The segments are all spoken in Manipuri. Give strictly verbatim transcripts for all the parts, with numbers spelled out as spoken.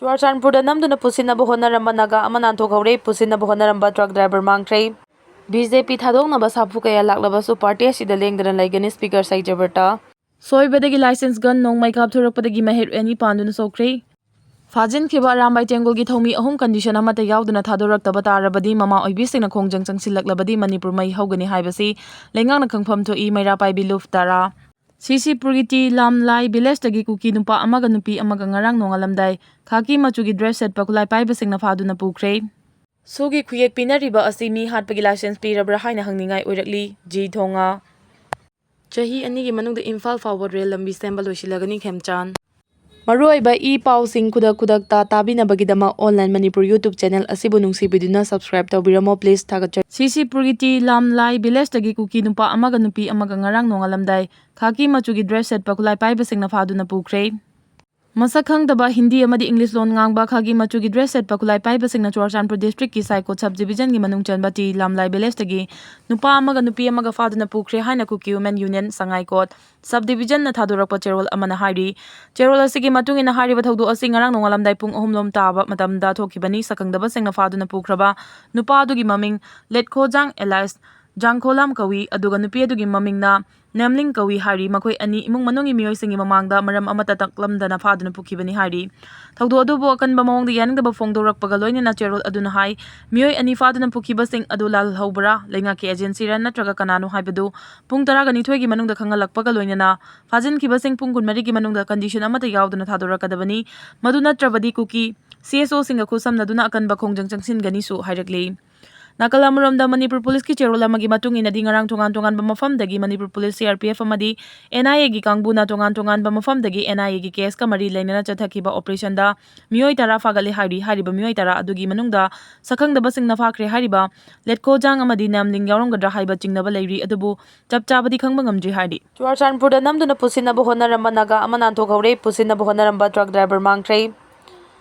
ꯆꯨꯔꯥꯆꯥꯟꯄꯨꯔꯗ ꯅꯝꯗꯨꯅ ꯄꯨꯁꯤꯟꯅꯕ ꯍꯣꯠꯅꯔꯝꯕ ꯅꯥꯒꯥ ꯑꯃ ꯅꯥꯟꯊꯣꯛꯍꯧꯔꯦ꯫ ꯄꯨꯁꯤꯟꯅꯕ ꯍꯣꯠꯅꯔꯝꯕ ꯇ꯭ꯔꯛ ꯗ꯭ꯔꯥꯏꯚꯔ ꯃꯥꯡꯈ꯭ꯔꯦ꯫ ꯕꯤ ꯖꯦ ꯄꯤ ꯊꯥꯗꯣꯛꯅꯕ ꯁꯥꯐꯨ ꯀꯌꯥ ꯂꯥꯛꯂꯕꯁꯨ ꯄꯥꯔꯇꯤ ꯑꯁꯤꯗ ꯂꯦꯡꯗꯅ ꯂꯩꯒꯅꯤ, ꯁ꯭ꯄꯤꯀꯔ ꯁꯩꯖꯕꯔꯇ꯫ ꯁꯣꯏꯕꯗꯒꯤ ꯂꯥꯏꯁꯦꯟꯁ ꯒꯟ ꯅꯣꯡꯃꯩ ꯀꯥꯞꯊꯣꯔꯛꯄꯗꯒꯤ ꯃꯍꯩꯔꯣꯏ ꯑꯅꯤ ꯄꯥꯟꯗꯨꯅ ꯁꯣꯛꯈ꯭ꯔꯦ꯫ ꯐꯥꯖꯤꯟꯈꯤꯕ ꯑꯔꯥꯝꯕꯥꯏ ꯇꯦꯡꯒꯣꯜꯒꯤ ꯊꯧꯃꯤ ꯑꯍꯨꯝ ꯀꯟꯗꯤꯁꯟ ꯑꯃꯠꯇ ꯌꯥꯎꯗꯅ ꯊꯥꯗꯣꯔꯛꯇꯕ ꯇꯥꯔꯕꯗꯤ ꯃꯃꯥ ꯑꯣꯏꯕꯤꯁꯤꯡꯅ ꯈꯣꯡꯖꯪ ꯆꯪꯁꯤꯜꯂꯛꯂꯕꯗꯤ ꯃꯅꯤꯄꯨꯔ ꯃꯩ ꯍꯧꯒꯅꯤ ꯍꯥꯏꯕꯁꯤ ꯂꯩꯉꯥꯛꯅ ꯈꯪꯐꯝ ꯊꯣꯛꯏ꯫ ꯃꯩꯔꯥ ꯄꯥꯏꯕꯤ ꯂꯨꯞ ꯇꯔꯥ꯫ ꯁꯤꯁꯤꯄꯨꯔꯒꯤ ꯇꯤ ꯂꯥꯝꯂꯥꯏ ꯚꯤꯂꯦꯖꯇꯒꯤ ꯀꯨꯀꯤ ꯅꯨꯄꯥ ꯑꯃꯒ ꯅꯨꯄꯤ ꯑꯃꯒ ꯉꯔꯥꯡ ꯅꯣꯡꯉꯥꯜꯂꯝꯗꯥꯏ ꯈꯥꯀꯤ ꯃꯆꯨꯒꯤ ꯗ꯭ꯔꯦꯁ ꯁꯦꯠꯄ ꯈꯨꯠꯂꯥꯏ ꯄꯥꯏꯕꯁꯤꯡꯅ ꯐꯥꯗꯨꯅ ꯄꯨꯈ꯭ꯔꯦ꯫ ꯁꯣꯒꯤ ꯈꯨꯌꯦꯛ ꯄꯤꯅꯔꯤꯕ ꯑꯁꯤ ꯃꯤ ꯍꯥꯠꯄꯒꯤ ꯂꯥꯏꯁꯦꯟꯁ ꯄꯤꯔꯕ꯭ꯔꯥ ꯍꯥꯏꯅ ꯍꯪꯅꯤꯡꯉꯥꯏ ꯑꯣꯏꯔꯛꯂꯤ꯫ ꯖꯤ ꯊꯣꯉꯥ꯫ ꯆꯍꯤ ꯑꯅꯤꯒꯤ ꯃꯅꯨꯡꯗ ꯏꯝꯐꯥꯜ ꯐꯥꯎꯕ ꯔꯦꯜ ꯂꯝꯕꯤ ꯁꯦꯝꯕ ꯂꯣꯏꯁꯤꯜꯂꯒꯅꯤ, ꯈꯦꯝꯆꯥꯟ꯫ ꯃꯔꯨꯑꯣꯏꯕ ꯏ ꯄꯥꯎꯁꯤꯡ ꯈꯨꯗꯛ ꯈꯨꯗꯛꯇ ꯇꯥꯕꯤꯅꯕꯒꯤꯗꯃꯛ Online Manipur YouTube channel ꯑꯁꯤꯕꯨ ꯅꯨꯡꯁꯤꯕꯤꯗꯨꯅ subscribe ꯇꯧꯕꯤꯔꯝꯃꯣ, please꯫ ꯊꯥꯒꯠꯆꯔꯤ꯫ ꯁꯤꯁꯤꯄꯨꯔꯒꯤ ꯇꯤ ꯂꯥꯝꯂꯥꯏ ꯚꯤꯂꯦꯖꯇꯒꯤ ꯀꯨꯀꯤ ꯅꯨꯄꯥ ꯑꯃꯒ ꯅꯨꯄꯤ ꯑꯃꯒ ꯉꯔꯥꯡ ꯅꯣꯡꯉꯥꯜꯂꯝꯗꯥꯏ ꯈꯥꯀꯤ ꯃꯆꯨꯒꯤ ꯗ꯭ꯔꯦꯁ ꯁꯦꯠꯄ ꯈꯨꯠꯂꯥꯏ ꯄꯥꯏꯕꯁꯤꯡꯅ ꯐꯥꯗꯨꯅ ꯄꯨꯈ꯭ꯔꯦ꯫ ꯃꯁꯛ ꯈꯪꯗꯕ ꯍꯤꯟꯗꯤ ꯑꯃꯗꯤ ꯏꯪꯂꯤꯁ ꯂꯣꯟ ꯉꯥꯡꯕ ꯈꯥꯒꯤ ꯃꯆꯨꯒꯤ ꯗ꯭ꯔꯦꯁ ꯁꯦꯠꯄ ꯈꯨꯠꯂꯥꯏ ꯄꯥꯏꯕꯁꯤꯡꯅ ꯆꯨꯔꯆꯥꯟꯄꯨꯔ ꯗꯤꯁꯇ꯭ꯔꯤꯛꯀꯤ ꯁꯥꯏꯀꯣꯠ ꯁꯕ ꯗꯤꯕꯤꯖꯟꯒꯤ ꯃꯅꯨꯡ ꯆꯟꯕ ꯇꯤ ꯂꯥꯝꯂꯥꯏ ꯚꯤꯂꯦꯖꯇꯒꯤ ꯅꯨꯄꯥ ꯑꯃꯒ ꯅꯨꯄꯤ ꯑꯃꯒ ꯐꯥꯗꯨꯅ ꯄꯨꯈ꯭ꯔꯦ ꯍꯥꯏꯅ ꯀꯨꯀꯤ ꯋꯨꯃꯦꯟ ꯌꯨꯅꯤꯌꯟ ꯁꯉꯥꯏꯀꯣꯠ ꯁꯕ ꯗꯤꯕꯤꯖꯟꯅ ꯊꯥꯗꯣꯔꯛꯄ ꯆꯦꯔꯣꯜ ꯑꯃꯅ ꯍꯥꯏꯔꯤ꯫ ꯆꯦꯔꯣꯜ ꯑꯁꯤꯒꯤ ꯃꯇꯨꯡ ꯏꯟꯅ ꯍꯥꯏꯔꯤꯕ ꯊꯧꯗꯣꯛ ꯑꯁꯤ ꯉꯔꯥꯡ ꯅꯣꯡꯉꯥꯜꯂꯝꯗꯥꯏ ꯄꯨꯡ ꯑꯍꯨꯝ ꯂꯣꯝ ꯇꯥꯕ ꯃꯇꯝꯗ ꯊꯣꯛꯈꯤꯕꯅꯤ꯫ ꯁꯛꯈꯪꯗꯕꯁꯤꯡꯅ ꯐꯥꯗꯨꯅ ꯄꯨꯈ꯭ꯔꯕ ꯅꯨꯄꯥ ꯑꯗꯨꯒꯤ ꯃꯃꯤꯡ ꯂꯦꯠꯈꯣꯖꯥꯡ ꯑꯦꯂꯥꯏꯁ ꯖꯥꯡꯈꯣꯂꯥꯝ ꯀꯧꯏ, ꯑꯗꯨꯒ ꯅꯨꯄꯤ ꯑꯗꯨꯒꯤ ꯃꯃꯤꯡꯅ ꯅꯦꯝꯂꯤꯡ ꯀꯧꯏ ꯍꯥꯏꯔꯤ꯫ ꯃꯈꯣꯏ ꯑꯅꯤ ꯏꯃꯨꯡ ꯃꯅꯨꯡꯒꯤ ꯃꯤꯑꯣꯏꯁꯤꯡꯒꯤ ꯃꯃꯥꯡꯗ ꯃꯔꯝ ꯑꯃꯠꯇ ꯇꯥꯛꯂꯝꯗꯅ ꯐꯥꯗꯨꯅ ꯄꯨꯈꯤꯕꯅꯤ ꯍꯥꯏꯔꯤ꯫ ꯊꯧꯗꯣꯛ ꯑꯗꯨꯕꯨ ꯑꯀꯟꯕ ꯃꯑꯣꯡꯗ ꯌꯥꯅꯤꯡꯗꯕ ꯐꯣꯡꯗꯣꯔꯛꯄꯒ ꯂꯣꯏꯅꯅ ꯆꯦꯔꯣꯜ ꯑꯗꯨꯅ ꯍꯥꯏ, ꯃꯤꯑꯣꯏ ꯑꯅꯤ ꯐꯥꯗꯨꯅ ꯄꯨꯈꯤꯕꯁꯤꯡ ꯑꯗꯨ ꯂꯥꯜꯍꯧꯕ꯭ꯔꯥ, ꯂꯩꯉꯥꯛꯀꯤ ꯑꯦꯖꯦꯟꯁꯤꯔꯥ ꯅꯠꯇ꯭ꯔꯒ ꯀꯅꯥꯅꯣ ꯍꯥꯏꯕꯗꯨ ꯄꯨꯡ ꯇꯔꯥꯒ ꯅꯤꯊꯣꯏꯒꯤ ꯃꯅꯨꯡꯗ ꯈꯪꯍꯜꯂꯛꯄꯒ ꯂꯣꯏꯅꯅ ꯐꯥꯖꯤꯟꯈꯤꯕꯁꯤꯡ ꯄꯨꯡ ꯀꯨꯟꯃꯔꯤꯒꯤ ꯃꯅꯨꯡꯗ ꯀꯟꯗꯤꯁꯟ ꯑꯃꯠꯇ ꯌꯥꯎꯗꯅ ꯊꯥꯗꯣꯔꯛꯀꯗꯕꯅꯤ꯫ ꯃꯗꯨ ꯅꯠꯇ꯭ꯔꯕꯗꯤ ꯀꯨꯀꯤ ꯁꯤ ꯑꯦꯁ ꯑꯣꯁꯤꯡꯒ ꯈꯨꯠꯁꯝꯅꯗꯨꯅ ꯑꯀꯟꯕ ꯈꯣꯡꯖꯪ ꯆꯪꯁꯤꯟꯒꯅꯤꯁꯨ ꯍꯥꯏꯔꯛꯂꯤ꯫ ꯅꯥꯀꯜ ꯑꯃꯔꯣꯝꯗ, ꯃꯅꯤꯄꯨꯔ ꯄꯨꯂꯤꯁꯀꯤ ꯆꯦꯔꯣꯜ ꯑꯃꯒꯤ ꯃꯇꯨꯡ ꯏꯟꯅꯗꯤ, ꯉꯔꯥꯡ ꯇꯣꯉꯥꯟ ꯇꯣꯉꯥꯟꯕ ꯃꯐꯝꯗꯒꯤ Manipur police, C R P F ꯑꯃꯗꯤ ꯑꯦꯟ ꯑꯥꯏ ꯑꯦꯒꯤ ꯀꯥꯡꯕꯨꯅ ꯇꯣꯉꯥꯟ ꯇꯣꯉꯥꯟꯕ ꯃꯐꯝꯗꯒꯤ ꯑꯦꯟ ꯑꯥꯏ ꯑꯦꯒꯤ ꯀꯦꯁꯀ ꯃꯔꯤ ꯂꯩꯅꯅ ꯆꯠꯊꯈꯤꯕ ꯑꯣꯄꯔꯦꯁꯟꯗ ꯃꯤꯑꯣꯏ ꯇꯔꯥ ꯐꯥꯒꯠꯂꯦ ꯍꯥꯏꯔꯤ꯫ ꯍꯥꯏꯔꯤꯕ ꯃꯤꯑꯣꯏ ꯇꯔꯥ ꯑꯗꯨꯒꯤ ꯃꯅꯨꯡꯗ ꯁꯛꯈꯪꯗꯕꯁꯤꯡꯅ ꯐꯥꯈ꯭ꯔꯦ ꯍꯥꯏꯔꯤꯕ ꯂꯦꯠꯈꯣꯖꯥꯡ ꯑꯃꯗꯤ ꯅꯦꯝꯂꯤꯡ ꯌꯥꯎꯔꯝꯒꯗ꯭ꯔꯥ ꯍꯥꯏꯕ ꯆꯤꯡꯅꯕ ꯂꯩꯔꯤ, ꯑꯗꯨꯕꯨ ꯆꯞ ꯆꯥꯕꯗꯤ ꯈꯪꯕ ꯉꯝꯗ꯭ꯔꯤ ꯍꯥꯏꯔꯤ꯫ ꯆꯨꯔꯆꯥꯟꯄꯨꯔꯗ ꯅꯝꯗꯨꯅ ꯄꯨꯁꯤꯟꯅꯕ ꯍꯣꯠꯅꯔꯝꯕ ꯅꯥꯒꯥ ꯑꯃ ꯅꯥꯟꯊꯣꯛꯍꯧꯔꯦ꯫ ꯄꯨꯁꯤꯟꯅꯕ ꯍꯣꯠꯅꯔꯝꯕ ꯇ꯭ꯔꯛ ꯗ꯭ꯔꯥꯏꯚꯔ ꯃꯥꯡꯈ꯭ꯔꯦ꯫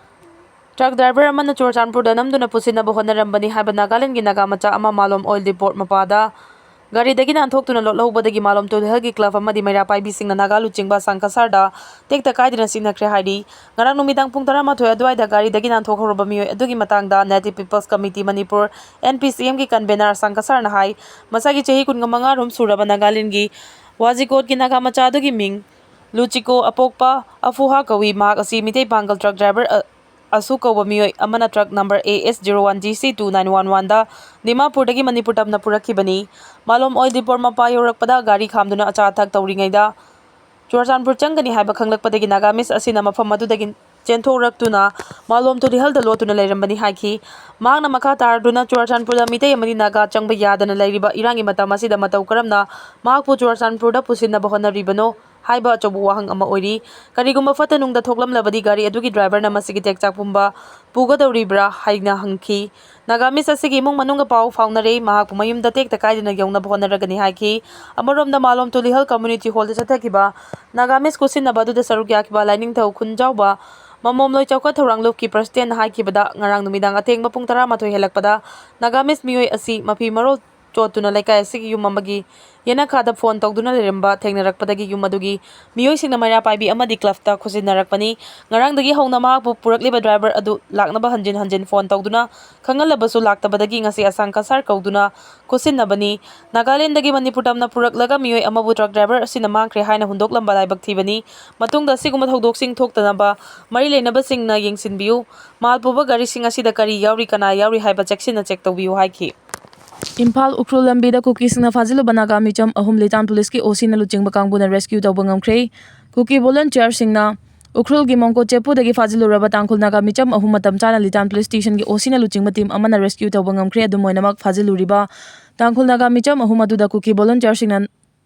ꯇ꯭ꯔꯛ ꯗ꯭ꯔꯥꯏꯚꯔ ꯑꯃꯅ ꯆꯨꯔꯆꯥꯟꯄꯨꯔꯗ ꯅꯝꯗꯨꯅ ꯄꯨꯁꯤꯟꯅꯕ ꯍꯣꯠꯅꯔꯝꯕꯅꯤ ꯍꯥꯏꯕ ꯅꯥꯒꯥꯂꯦꯟꯗꯒꯤ ꯅꯥꯒꯥ ꯃꯆꯥ ꯑꯃ ꯃꯥꯂꯣꯝ ꯑꯣꯏꯜ ꯗꯤꯄꯣꯠ ꯃꯄꯥꯗ ꯒꯥꯔꯤꯗꯒꯤ ꯅꯥꯟꯊꯣꯛꯇꯨꯅ ꯂꯣꯠꯍꯧꯕꯗꯒꯤ ꯃꯥꯂꯣꯝ ꯇꯨꯂꯤꯍꯜꯒꯤ ꯀ꯭ꯂꯕ ꯑꯃꯗꯤ ꯃꯩꯔꯥ ꯄꯥꯏꯕꯤꯁꯤꯡꯅ ꯅꯥꯒꯥ ꯂꯨꯆꯤꯡꯕ ꯁꯪꯀꯁꯥꯔꯗ ꯇꯦꯛꯇ ꯀꯥꯏꯗꯅ ꯁꯤꯖꯤꯟꯅꯈ꯭ꯔꯦ ꯍꯥꯏꯔꯤ꯫ ꯉꯔꯥꯡ ꯅꯨꯃꯤꯗꯥꯡ ꯄꯨꯡ ꯇꯔꯥꯃꯥꯊꯣꯏ ꯑꯗꯨꯋꯥꯏꯗ ꯒꯥꯔꯤꯗꯒꯤ ꯅꯥꯟꯊꯣꯛꯍꯧꯔꯕ ꯃꯤꯑꯣꯏ ꯑꯗꯨꯒꯤ ꯃꯇꯥꯡꯗ Native People's Committee Manipur, NPCMꯒꯤ convener ꯁꯪꯀꯁꯥꯔꯅ ꯍꯥꯏ, ꯃꯁꯥꯒꯤ ꯆꯍꯤ ꯀꯨꯟꯃꯉꯥ ꯔꯣꯝ ꯁꯨꯔꯕ ꯅꯥꯒꯥꯂꯦꯟꯗꯒꯤ ꯋꯥꯖꯤꯀꯣꯠꯀꯤ ꯅꯥꯒꯥ ꯃꯆꯥ ꯑꯗꯨꯒꯤ ꯃꯤꯡ ꯂꯨꯆꯤꯀꯣ ꯑꯄꯣꯛꯄ ꯑꯐꯨꯍꯥ ꯀꯧꯏ꯫ ꯃꯍꯥꯛ ꯑꯁꯤ ꯃꯤꯇꯩ ꯄꯥꯡꯒꯜ ꯇ꯭ꯔꯛ ꯗ꯭ꯔꯥꯏꯚꯔ ꯑ-, ꯑꯁꯨ ꯀꯧꯕ ꯃꯤꯑꯣꯏ ꯑꯃꯅ truck number AS zero one GC two nine one oneꯗ ꯗꯤꯃꯥꯄꯨꯔꯗꯒꯤ ꯃꯅꯤꯄꯨꯔ ꯇꯝꯅ ꯄꯨꯔꯛꯈꯤꯕꯅꯤ꯫ ꯃꯥꯂꯣꯝ ꯑꯣꯏꯜ ꯗꯤꯄꯣꯔ ꯃꯄꯥ ꯌꯧꯔꯛꯄꯗ ꯒꯥꯔꯤ ꯈꯥꯝꯗꯨꯅ ꯑꯆꯥ ꯑꯊꯛ ꯇꯧꯔꯤꯉꯩꯗ ꯆꯨꯔꯆꯥꯟꯄꯨꯔ ꯆꯪꯒꯅꯤ ꯍꯥꯏꯕ ꯈꯪꯂꯛꯄꯗꯒꯤ ꯅꯥꯒꯥꯃꯤꯁ ꯑꯁꯤꯅ ꯃꯐꯝ ꯑꯗꯨꯗꯒꯤ ꯆꯦꯟꯊꯣꯛꯔꯛꯇꯨꯅ ꯃꯥꯂꯣꯝ ꯇꯨꯂꯤꯍꯜꯗ ꯂꯣꯠꯇꯨꯅ ꯂꯩꯔꯝꯕꯅꯤ ꯍꯥꯏꯈꯤ꯫ ꯃꯍꯥꯛꯅ ꯃꯈꯥ ꯇꯥꯔꯗꯨꯅ ꯆꯨꯔꯆꯥꯟꯄꯨꯔꯗ ꯃꯤꯇꯩ ꯑꯃꯗꯤ ꯅꯥꯒꯥ ꯆꯪꯕ ꯌꯥꯗꯅ ꯂꯩꯔꯤꯕ ꯏꯔꯥꯡꯒꯤ ꯃꯇꯝ ꯑꯁꯤꯗ ꯃꯇꯧ ꯀꯔꯝꯅ ꯃꯍꯥꯛꯄꯨ ꯆꯨꯔꯆꯥꯟꯄꯨꯔꯗ ꯄꯨꯁꯤꯟꯅꯕ ꯍꯣꯠꯅꯔꯤꯕꯅꯣ ꯍꯥꯏꯕ ꯑꯆꯧꯕ ꯋꯥꯍꯪ ꯑꯃ ꯑꯣꯏꯔꯤ꯫ ꯀꯔꯤꯒꯨꯝꯕ ꯐꯠꯇ ꯅꯨꯡꯗ ꯊꯣꯛꯂꯝꯂꯕꯗꯤ ꯒꯥꯔꯤ ꯑꯗꯨꯒꯤ ꯗ꯭ꯔꯥꯏꯚꯔꯅ ꯃꯁꯤꯒꯤ ꯇꯦꯛꯆꯥꯛ ꯄꯨꯝꯕ ꯄꯨꯒꯗꯧꯔꯤꯕ꯭ꯔꯥ ꯍꯥꯏꯅ ꯍꯪꯈꯤ꯫ ꯅꯥꯒꯥꯃꯤꯁ ꯑꯁꯤꯒꯤ ꯏꯃꯨꯡ ꯃꯅꯨꯡꯒ ꯄꯥꯎ ꯐꯥꯎꯅꯔꯦ꯫ ꯃꯍꯥꯛꯄꯨ ꯃꯌꯨꯝꯗ ꯇꯦꯛꯇ ꯀꯥꯏꯗꯅ ꯌꯧꯅꯕ ꯍꯣꯠꯅꯔꯒꯅꯤ ꯍꯥꯏꯈꯤ꯫ ꯑꯃꯔꯣꯝꯗ ꯃꯥꯂꯣꯝ ꯇꯨꯂꯤꯍꯜ ꯀꯝꯃ꯭ꯌꯨꯅꯤꯇꯤ ꯍꯣꯜꯗ ꯆꯠꯊꯈꯤꯕ ꯅꯥꯒꯥꯃꯤꯁ ꯈꯨꯠꯁꯤꯟꯅꯕ ꯑꯗꯨꯗ ꯁꯔꯨꯛ ꯌꯥꯈꯤꯕ ꯂꯥꯏꯅꯤꯡꯊꯧ ꯈꯨꯟꯖꯥꯎꯕ ꯃꯃꯣꯝꯂꯣꯏ ꯆꯥꯎꯈꯠ ꯊꯧꯔꯥꯡ ꯂꯨꯞꯀꯤ ꯄ꯭ꯔꯁꯤꯗꯦꯟꯅ ꯍꯥꯏꯈꯤꯕꯗ ꯉꯔꯥꯡ ꯅꯨꯃꯤꯗꯥꯡ ꯑꯊꯦꯡꯕ ꯄꯨꯡ ꯇꯔꯥꯃꯥꯊꯣꯏ ꯍꯦꯜꯂꯛꯄꯗ ꯅꯥꯒꯥꯃꯤꯁ ꯃꯤꯑꯣꯏ ꯑꯁꯤ ꯃꯐꯤ ꯃꯔꯣꯜ ꯆꯣꯠꯇꯨꯅ ꯂꯩꯀꯥꯏ ꯑꯁꯤꯒꯤ ꯌꯨꯝ ꯑꯃꯒꯤ ꯌꯦꯅꯈꯥꯗ ꯐꯣꯟ ꯇꯧꯗꯨꯅ ꯂꯩꯔꯝꯕ ꯊꯦꯡꯅꯔꯛꯄꯗꯒꯤ ꯌꯨꯝ ꯑꯗꯨꯒꯤ ꯃꯤꯑꯣꯏꯁꯤꯡꯅ ꯃꯩꯔꯥ ꯄꯥꯏꯕꯤ ꯑꯃꯗꯤ ꯀ꯭ꯂꯕꯇ ꯈꯨꯠꯁꯤꯟꯅꯔꯛꯄꯅꯤ꯫ ꯉꯔꯥꯡꯗꯒꯤ ꯍꯧꯅ ꯃꯍꯥꯛꯄꯨ ꯄꯨꯔꯛꯂꯤꯕ ꯗ꯭ꯔꯥꯏꯚꯔ ꯑꯗꯨ ꯂꯥꯛꯅꯕ ꯍꯟꯖꯤꯟ ꯍꯟꯖꯤꯟ ꯐꯣꯟ ꯇꯧꯗꯨꯅ ꯈꯪꯍꯜꯂꯕꯁꯨ ꯂꯥꯛꯇꯕꯗꯒꯤ ꯉꯁꯤ ꯑꯁꯥꯡ ꯀꯁꯥꯔ ꯀꯧꯗꯨꯅ ꯈꯨꯠꯁꯤꯟꯅꯕꯅꯤ꯫ ꯅꯥꯒꯥꯂꯦꯟꯗꯒꯤ ꯃꯅꯤꯄꯨꯔ ꯇꯝꯅ ꯄꯨꯔꯛꯂꯒ ꯃꯤꯑꯣꯏ ꯑꯃꯕꯨ ꯇ꯭ꯔꯛ ꯗ꯭ꯔꯥꯏꯚꯔ ꯑꯁꯤꯅ ꯃꯥꯡꯈ꯭ꯔꯦ ꯍꯥꯏꯅ ꯍꯨꯟꯗꯣꯛꯂꯝꯕ ꯂꯥꯏꯕꯛ ꯊꯤꯕꯅꯤ꯫ ꯃꯇꯨꯡꯗ ꯑꯁꯤꯒꯨꯝꯕ ꯊꯧꯗꯣꯛꯁꯤꯡ ꯊꯣꯛꯇꯅꯕ ꯃꯔꯤ ꯂꯩꯅꯕꯁꯤꯡꯅ ꯌꯦꯡꯁꯤꯟꯕꯤꯌꯨ꯫ ꯃꯥꯜ ꯄꯨꯕ ꯒꯥꯔꯤꯁꯤꯡ ꯑꯁꯤꯗ ꯀꯔꯤ ꯌꯥꯎꯔꯤ, ꯀꯅꯥ ꯌꯥꯎꯔꯤ ꯍꯥꯏꯕ ꯆꯦꯛꯁꯤꯟꯅ ꯆꯦꯛ ꯇꯧꯕꯤꯌꯨ ꯍꯥꯏꯈꯤ꯫ ꯏꯝꯐꯥꯜ ꯎꯈ꯭ꯔꯨꯜ ꯂꯝꯕꯤꯗ ꯀꯨꯀꯤꯁꯤꯡꯅ ꯐꯥꯖꯤꯜꯂꯨꯕ ꯅꯥꯒꯥ ꯃꯤꯆꯝ ꯑꯍꯨꯝ ꯂꯤꯇꯥꯟ ꯄꯨꯂꯤꯁꯀꯤ OCꯅ ꯂꯨꯆꯤꯡꯕ ꯀꯥꯡꯕꯨꯅ rescue ꯇꯧꯕ ꯉꯝꯈ꯭ꯔꯦ꯫ ꯀꯨꯀꯤ volunteerꯁꯤꯡꯅ ꯎꯈ꯭ꯔꯨꯜꯒꯤ ꯃꯣꯡꯀꯣ ꯆꯦꯄꯨꯗꯒꯤ ꯐꯥꯖꯤꯜꯂꯨꯔꯕ ꯇꯥꯡꯈꯨꯜ ꯅꯥꯒꯥ ꯃꯤꯆꯝ ꯑꯍꯨꯝ ꯃꯇꯝ ꯆꯥꯅ ꯂꯤꯇꯥꯟ ꯄꯨꯂꯤꯁ ꯁ꯭ꯇꯦꯁꯟꯒꯤ OCꯅ ꯂꯨꯆꯤꯡꯕ ꯇꯤꯝ ꯑꯃꯅ rescue ꯇꯧꯕ ꯉꯝꯈ꯭ꯔꯦ꯫ ꯑꯗꯨꯝ ꯑꯣꯏꯅꯃꯛ, ꯐꯥꯖꯤꯜꯂꯨꯔꯤꯕ ꯇꯥꯡꯈꯨꯜ ꯅꯥꯒꯥ ꯃꯤꯆꯝ ꯑꯍꯨꯝ ꯑꯗꯨꯗ ꯀꯨꯀꯤ volunteerꯁꯤꯡꯅ